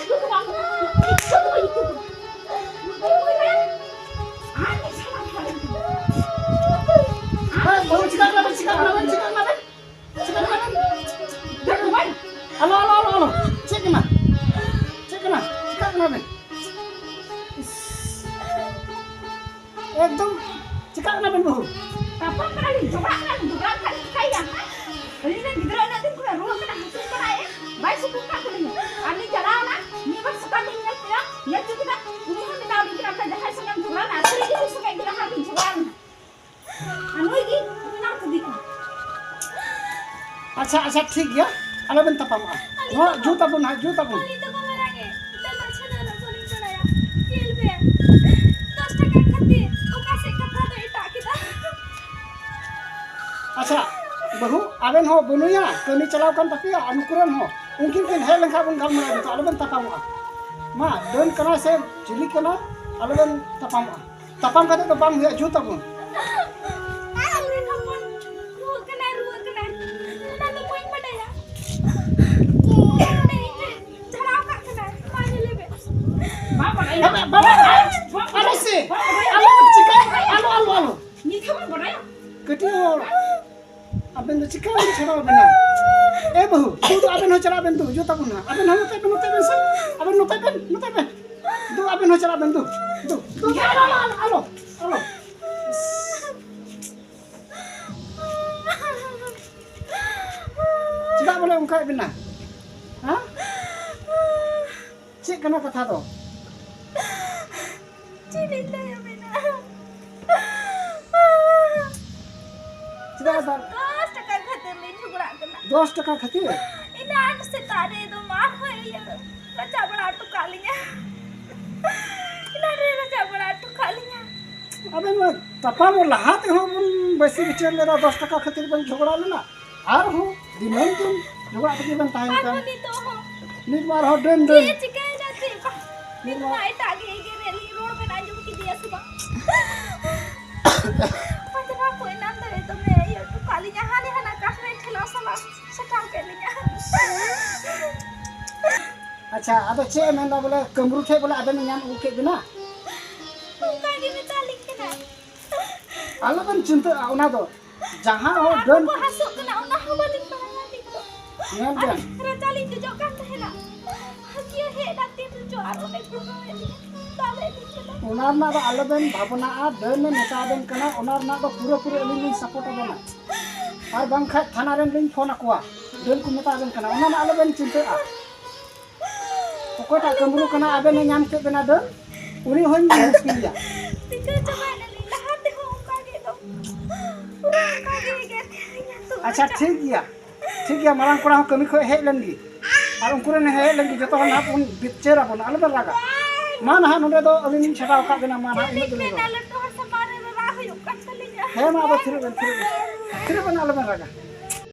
ᱦᱮᱸ, ᱵᱟᱹᱦᱩ, ᱪᱤᱠᱟᱹᱜ ᱠᱟᱱᱟ ᱵᱮᱱ? ᱪᱤᱠᱟᱹᱜ ᱠᱟᱱᱟ ᱵᱮᱱ? ᱪᱤᱠᱟᱹᱜ ᱠᱟᱱᱟ ᱵᱮᱱ? ᱪᱤᱠᱟᱹᱜ ᱠᱟᱱᱟ ᱵᱮᱱ? ᱪᱤᱠᱟᱹᱜ ᱠᱟᱱᱟ ᱵᱮᱱ? ᱟᱞᱚ, ᱟᱞᱚ, ᱟᱞᱚ, ᱟᱞᱚ᱾ ᱪᱮᱫ ᱠᱟᱱᱟ? ᱪᱮᱫ ᱠᱟᱱᱟ? ᱪᱤᱠᱟᱹᱜ ᱠᱟᱱᱟ ᱵᱮᱱ? ᱤᱥ᱾ ᱮᱠᱫᱚᱢ ᱪᱤᱠᱟᱹᱜ ᱠᱟᱱᱟ ᱵᱮᱱ ᱵᱟᱹᱦᱩ? ᱛᱟᱯᱟᱢ ᱠᱟᱱᱟᱞᱤᱧ, ᱡᱷᱚᱜᱽᱲᱟᱜ ᱠᱟᱱᱟᱞᱤᱧ, ᱡᱷᱚᱜᱽᱲᱟ ᱞᱮᱠᱷᱟᱱ ᱞᱤᱧ ᱪᱤᱠᱟᱹᱭᱮᱭᱟ? ᱟᱹᱞᱤᱧ ᱨᱮᱱ ᱜᱤᱫᱽᱨᱟᱹ ᱩᱱᱟᱹᱜ ᱫᱤᱱ ᱠᱷᱚᱱᱮ ᱨᱩᱣᱟᱹᱜ ᱠᱟᱱᱟ, ᱦᱟᱹᱥᱩᱜ ᱠᱟᱱᱟᱭ, ᱵᱟᱭ ᱥᱩᱠᱩᱜ ᱠᱟᱱ ᱛᱟᱹᱞᱤᱧᱟ᱾ ᱟᱨ ᱞᱤᱧ ᱪᱟᱞᱟᱣᱱᱟ, ᱢᱤᱫ ᱵᱟᱨ ᱥᱟᱠᱟᱢ ᱞᱤᱧ ᱧᱮᱞ ᱠᱮᱫᱟ, ᱧᱮᱞ ᱦᱚᱪᱚ ᱠᱮᱫᱟ, ᱩᱱᱤ ᱦᱚᱸ ᱢᱮᱛᱟᱣᱟᱞᱤᱧ ᱠᱟᱱᱟ, "ᱟᱯᱮ ᱡᱟᱦᱟᱸᱭ ᱥᱚᱸᱜᱮᱢ ᱡᱷᱚᱜᱽᱲᱟ ᱞᱮᱱᱟ, ᱥᱟᱹᱨᱤ ᱜᱮ ᱩᱱᱤ ᱥᱚᱸᱜᱮ ᱜᱮ ᱞᱟᱦᱟ ᱵᱤᱱ ᱡᱷᱚᱜᱽᱲᱟ ᱞᱮᱱᱟ᱾" ᱟᱨ ᱱᱩᱭ ᱜᱮ ᱢᱮᱱᱟᱜ ᱠᱟᱫᱮ ᱠᱟᱱᱟ᱾ ᱟᱪᱪᱷᱟ, ᱟᱪᱪᱷᱟ, ᱴᱷᱤᱠ ᱜᱮᱭᱟ, ᱟᱞᱚᱵᱮᱱ ᱛᱟᱯᱟᱢᱚᱜᱼᱟ᱾ ᱟᱹᱞᱤᱧ ᱱᱚᱣᱟ ᱫᱚ ᱡᱩᱛ ᱟᱵᱚᱱ ᱦᱟᱸᱜ, ᱡᱩᱛ ᱟᱵᱚᱱ᱾ ᱟᱹᱞᱤᱧ ᱫᱚ ᱵᱟᱵᱟ ᱨᱟᱜᱮ, ᱫᱟᱹᱞ ᱨᱟᱥᱮ ᱫᱚ ᱩᱱᱟᱹᱜ ᱵᱟᱹᱞᱤᱧ ᱵᱟᱲᱟᱭᱟ᱾ ᱧᱮᱞ ᱵᱮᱱ, ᱫᱚᱥ ᱴᱟᱠᱟ ᱠᱷᱟᱹᱛᱤᱨ ᱚᱠᱟ ᱥᱮᱫ ᱠᱟᱛᱷᱟ ᱫᱚ ᱮᱴᱟᱜ ᱠᱮᱫᱟ᱾ ᱟᱪᱪᱷᱟ, ᱵᱟᱹᱦᱩ, ᱟᱵᱮᱱ ᱦᱚᱸ ᱵᱟᱹᱱᱩᱭᱟ, ᱠᱟᱹᱢᱤ ᱪᱟᱞᱟᱣ ᱠᱟᱱ ᱛᱟᱯᱮᱭᱟ, ᱟᱨ ᱱᱩᱠᱩ ᱨᱮᱱ ᱦᱚᱸ, ᱩᱱᱠᱤᱱ ᱠᱤᱱ ᱦᱮᱡ ᱞᱮᱱᱠᱷᱟᱱ ᱵᱚᱱ ᱜᱟᱞᱢᱟᱨᱟᱣ ᱡᱩᱛᱟ, ᱟᱞᱚᱵᱮᱱ ᱛᱟᱯᱟᱢᱚᱜᱼᱟ᱾ ᱢᱟ, ᱰᱟᱹᱱ ᱠᱟᱱᱟᱭ ᱥᱮ ᱪᱤᱞᱤ ᱠᱟᱱᱟᱭ, ᱟᱞᱚᱵᱮᱱ ᱛᱟᱯᱟᱢᱚᱜᱼᱟ᱾ ᱛᱟᱯᱟᱢ ᱠᱟᱛᱮ ᱫᱚ ᱵᱟᱝ ᱦᱩᱭᱩᱜᱼᱟ, ᱡᱩᱛ ᱟᱵᱚᱱ᱾ ᱟᱨ ᱟᱞᱮ ᱨᱮᱱ ᱦᱚᱯᱚᱱ ᱨᱩᱣᱟᱹᱜ ᱠᱟᱱᱟᱭ, ᱨᱩᱣᱟᱹᱜ ᱠᱟᱱᱟᱭ, ᱚᱱᱟ ᱫᱚ ᱵᱟᱹᱧ ᱵᱟᱰᱟᱭᱟ᱾ ᱮ ᱵᱟᱹᱦᱩ, ᱫᱩ, ᱫᱩ, ᱟᱵᱮᱱ ᱦᱚᱸ ᱪᱟᱞᱟᱜ ᱵᱮᱱ, ᱫᱩ, ᱡᱩᱛᱟ ᱵᱚᱱ ᱱᱟᱦᱟᱜ᱾ ᱟᱵᱮᱱ ᱦᱚᱸ ᱱᱚᱛᱮ ᱵᱮᱱ, ᱱᱚᱛᱮ ᱵᱮᱱ ᱥᱮ᱾ ᱟᱵᱮᱱ ᱱᱚᱛᱮ ᱵᱮᱱ, ᱱᱚᱛᱮ ᱵᱮᱱ᱾ ᱫᱩ, ᱫᱩ, ᱟᱞᱚ, ᱟᱞᱚ, ᱟᱞᱚ, ᱟᱞᱚ᱾ ᱪᱮᱫᱟᱜ ᱵᱚᱞᱮ ᱚᱱᱠᱟᱭᱮᱫ ᱵᱮᱱᱟ? ᱦᱮᱸ? ᱪᱮᱫ ᱠᱟᱱᱟ ᱠᱟᱛᱷᱟ ᱫᱚ? ᱪᱮᱫ ᱤᱧ ᱞᱟᱹᱭ ᱟᱵᱮᱱᱟ? ᱪᱮᱫᱟᱜ ᱫᱟ-, ᱫᱚᱥ ᱴᱟᱠᱟ ᱠᱷᱟᱹᱛᱤᱨ ᱞᱤᱧ ᱡᱷᱚᱜᱽᱲᱟᱜ ᱠᱟᱱᱟ᱾ ᱫᱚᱥ ᱴᱟᱠᱟ ᱠᱷᱟᱹᱛᱤᱨ? ᱮᱱᱟᱱ ᱥᱮᱛᱟᱜ ᱨᱮ ᱫᱚ ᱢᱟ ᱦᱚᱸᱭ ᱤᱭᱟᱹ ᱨᱟᱪᱟᱜ ᱵᱟᱲᱟ ᱦᱚᱴᱚ ᱠᱟᱜ ᱞᱤᱧᱟ᱾ ᱮᱱᱟᱱ ᱨᱮ ᱨᱟᱪᱟᱜ ᱵᱟᱲᱟ ᱦᱚᱴᱚ ᱠᱟᱜ ᱞᱤᱧᱟ᱾ ᱟᱵᱮᱱ ᱢᱟ ᱛᱟᱯᱟᱢ ᱞᱟᱦᱟ ᱛᱮᱦᱚᱸ ᱵᱚᱱ ᱵᱟᱹᱥᱤ ᱵᱤᱪᱟᱹᱨ ᱞᱮᱫᱟ, ᱫᱚᱥ ᱴᱟᱠᱟ ᱠᱷᱟᱹᱛᱤᱨ ᱵᱮᱱ ᱡᱷᱚᱜᱽᱲᱟ ᱞᱮᱱᱟ᱾ ᱟᱨᱦᱚᱸ ᱫᱤᱱᱟᱹᱢ ᱫᱤᱱ ᱡᱷᱚᱜᱽᱲᱟ ᱛᱮᱜᱮ ᱵᱮᱱ ᱛᱟᱦᱮᱱ ᱠᱟᱱ᱾ ᱟᱨᱦᱚᱸ ᱱᱤᱛᱚᱜ ᱦᱚᱸ᱾ ᱱᱤᱛ ᱢᱟ ᱟᱨᱦᱚᱸ ᱰᱟᱹᱱ, ᱰᱟᱹᱱ᱾ ᱪᱮᱫ ᱪᱤᱠᱟᱹᱭᱮᱱᱟ ᱪᱮᱫ ᱵᱟᱝ? ᱱᱤᱛ ᱱᱤᱛ ᱢᱟ ᱢᱟ ᱮᱴᱟᱜ ᱜᱮ ᱮᱜᱮᱨᱮᱫ ᱞᱤᱧ, ᱨᱚᱲ ᱵᱮᱱ ᱟᱸᱡᱚᱢ ᱠᱮᱫᱮᱭᱟ ᱥᱮ ᱵᱟᱝ? ᱯᱟᱸᱡᱽᱨᱟ ᱠᱚ ᱮᱱᱟᱝ ᱫᱚ ᱮᱠᱫᱚᱢᱮ ᱤᱭᱟᱹ ᱦᱚᱴᱚ ᱠᱟᱜ ᱞᱤᱧᱟ, ᱦᱟᱱᱮ ᱦᱟᱱᱟ ᱠᱟᱴ ᱨᱮ ᱴᱷᱮᱞᱟᱣ ᱥᱟᱞᱟᱜ ᱥᱟᱴᱟᱣ ᱠᱮᱫ ᱞᱤᱧᱟ᱾ ᱟᱪᱪᱷᱟ, ᱟᱫᱚ ᱪᱮᱫ ᱮ ᱢᱮᱱᱫᱟ ᱵᱚᱞᱮ, ᱠᱟᱹᱢᱨᱩ ᱴᱷᱮᱡ ᱵᱚᱞᱮ ᱟᱵᱮᱱ ᱮ ᱧᱟᱢ ᱟᱹᱜᱩ ᱠᱮᱫ ᱵᱮᱱᱟ? ᱚᱱᱠᱟ ᱜᱮ ᱢᱮᱛᱟ ᱞᱤᱧ ᱠᱟᱱᱟᱭ᱾ ᱟᱞᱚᱵᱮᱱ ᱪᱤᱱᱛᱟᱹᱜᱼᱟ, ᱚᱱᱟ ᱫᱚ ᱡᱟᱦᱟᱸ ᱦᱚᱲ ᱟᱨ ᱰᱟᱹᱱ ᱵᱟᱠᱚ ᱦᱟᱹᱥᱩᱜ ᱠᱟᱱᱟ, ᱚᱱᱟ ᱦᱚᱸ ᱵᱟᱹᱞᱤᱧ ᱵᱟᱲᱟᱭᱟ ᱱᱤᱛ ᱫᱚ᱾ ᱧᱮᱞ ᱟᱨ ᱵᱮᱱ᱾ ᱨᱟᱪᱟ ᱞᱤᱧ ᱡᱚᱡᱚᱜ ᱠᱟᱱ ᱛᱟᱦᱮᱱᱟ᱾ ᱦᱟᱹᱠᱤᱭᱟᱹ ᱦᱮᱡ ᱮᱱᱟ ᱛᱤᱱ ᱨᱮᱪᱚ ᱟᱨ ᱚᱸᱰᱮ ᱜᱩᱲᱫᱟᱹᱣ ᱮᱫ ᱞᱤᱧᱟ, ᱫᱟᱞ ᱮᱫ ᱞᱤᱧ ᱠᱟᱱᱟ᱾ ᱚᱱᱟ ᱨᱮᱱᱟᱜ ᱫᱚ ᱟᱞᱚᱵᱮᱱ ᱵᱷᱟᱵᱽᱱᱟᱜᱼᱟ, ᱰᱟᱹᱱ ᱮ ᱢᱮᱛᱟ ᱵᱮᱱ ᱠᱟᱱᱟ, ᱚᱱᱟ ᱨᱮᱱᱟᱜ ᱫᱚ ᱯᱩᱨᱟᱹᱯᱩᱨᱤ ᱟᱹᱞᱤᱧ ᱞᱤᱧ ᱥᱟᱯᱳᱨᱴ ᱟᱵᱮᱱᱟ᱾ ᱟᱨ ᱵᱟᱝᱠᱷᱟᱡ ᱛᱷᱟᱱᱟ ᱨᱮᱱ ᱞᱤᱧ ᱯᱷᱳᱱ ᱟᱠᱚᱣᱟ, ᱰᱟᱹᱱ ᱠᱚ ᱢᱮᱛᱟ ᱵᱮᱱ ᱠᱟᱱᱟ, ᱚᱱᱟ ᱨᱮᱱᱟᱜ ᱟᱞᱚᱵᱮᱱ ᱪᱤᱱᱛᱟᱹᱜᱼᱟ᱾ ᱚᱠᱚᱭᱴᱟᱜ ᱠᱟᱹᱢᱨᱩ ᱠᱟᱱᱟ ᱟᱵᱮᱱ ᱮ ᱧᱟᱢ ᱠᱮᱫ ᱵᱮᱱᱟ ᱰᱟᱹᱱ, ᱩᱱᱤ ᱦᱚᱸᱧ ᱢᱩᱥᱠᱤᱞ ᱜᱮᱭᱟ᱾ ᱴᱷᱤᱠᱟᱹ ᱪᱟᱵᱟᱭᱮᱱᱟᱞᱤᱧ, ᱞᱟᱦᱟ ᱛᱮᱦᱚᱸ ᱚᱱᱠᱟ ᱜᱮ ᱮᱠᱫᱚᱢ, ᱯᱩᱨᱟᱹ ᱚᱱᱠᱟ ᱜᱮ ᱮᱜᱮᱨ ᱠᱮᱫ ᱞᱤᱧᱟ ᱛᱚ᱾ ᱟᱪᱪᱷᱟ, ᱴᱷᱤᱠ ᱜᱮᱭᱟ, ᱴᱷᱤᱠ ᱜᱮᱭᱟ, ᱢᱟᱨᱟᱝ ᱠᱚᱲᱟ ᱦᱚᱸ ᱠᱟᱹᱢᱤ ᱠᱷᱚᱡ ᱦᱮᱡ ᱞᱮᱱ ᱜᱮ, ᱟᱨ ᱩᱱᱠᱩ ᱨᱮᱱ ᱦᱮᱡ ᱞᱮᱱ ᱜᱮ, ᱡᱚᱛᱚ ᱦᱚᱲ ᱱᱟᱦᱟᱜ ᱵᱚᱱ ᱵᱤᱪᱟᱹᱨ ᱟᱵᱚᱱ, ᱟᱞᱚᱵᱮᱱ ᱨᱟᱜᱟ᱾ ᱢᱟ ᱱᱟᱦᱟᱜ ᱱᱚᱰᱮ ᱫᱚ ᱟᱹᱞᱤᱧ ᱞᱤᱧ ᱪᱷᱟᱰᱟᱣ ᱟᱠᱟᱫ ᱵᱮᱱᱟ, ᱢᱟ ᱱᱟᱦᱟᱜ ᱩᱱᱟᱹᱜ ᱫᱚ ᱞᱟᱹᱭ ᱵᱮᱱ᱾ ᱞᱟᱹᱴᱩ ᱦᱚᱲ ᱥᱟᱢᱟᱝ ᱨᱮ ᱨᱟᱜ ᱦᱩᱭᱩᱜ ᱠᱟᱱ ᱛᱟᱹᱞᱤᱧᱟ᱾ ᱦᱮᱸ, ᱢᱟ ᱟᱫᱚ ᱛᱷᱤᱨᱚᱜ ᱵᱮᱱ, ᱛᱷᱤᱨᱚᱜ ᱵᱮᱱ, ᱛᱷᱤᱨᱚᱜ ᱵᱮᱱ, ᱟᱞᱚᱵᱮᱱ ᱨᱟᱜᱟ᱾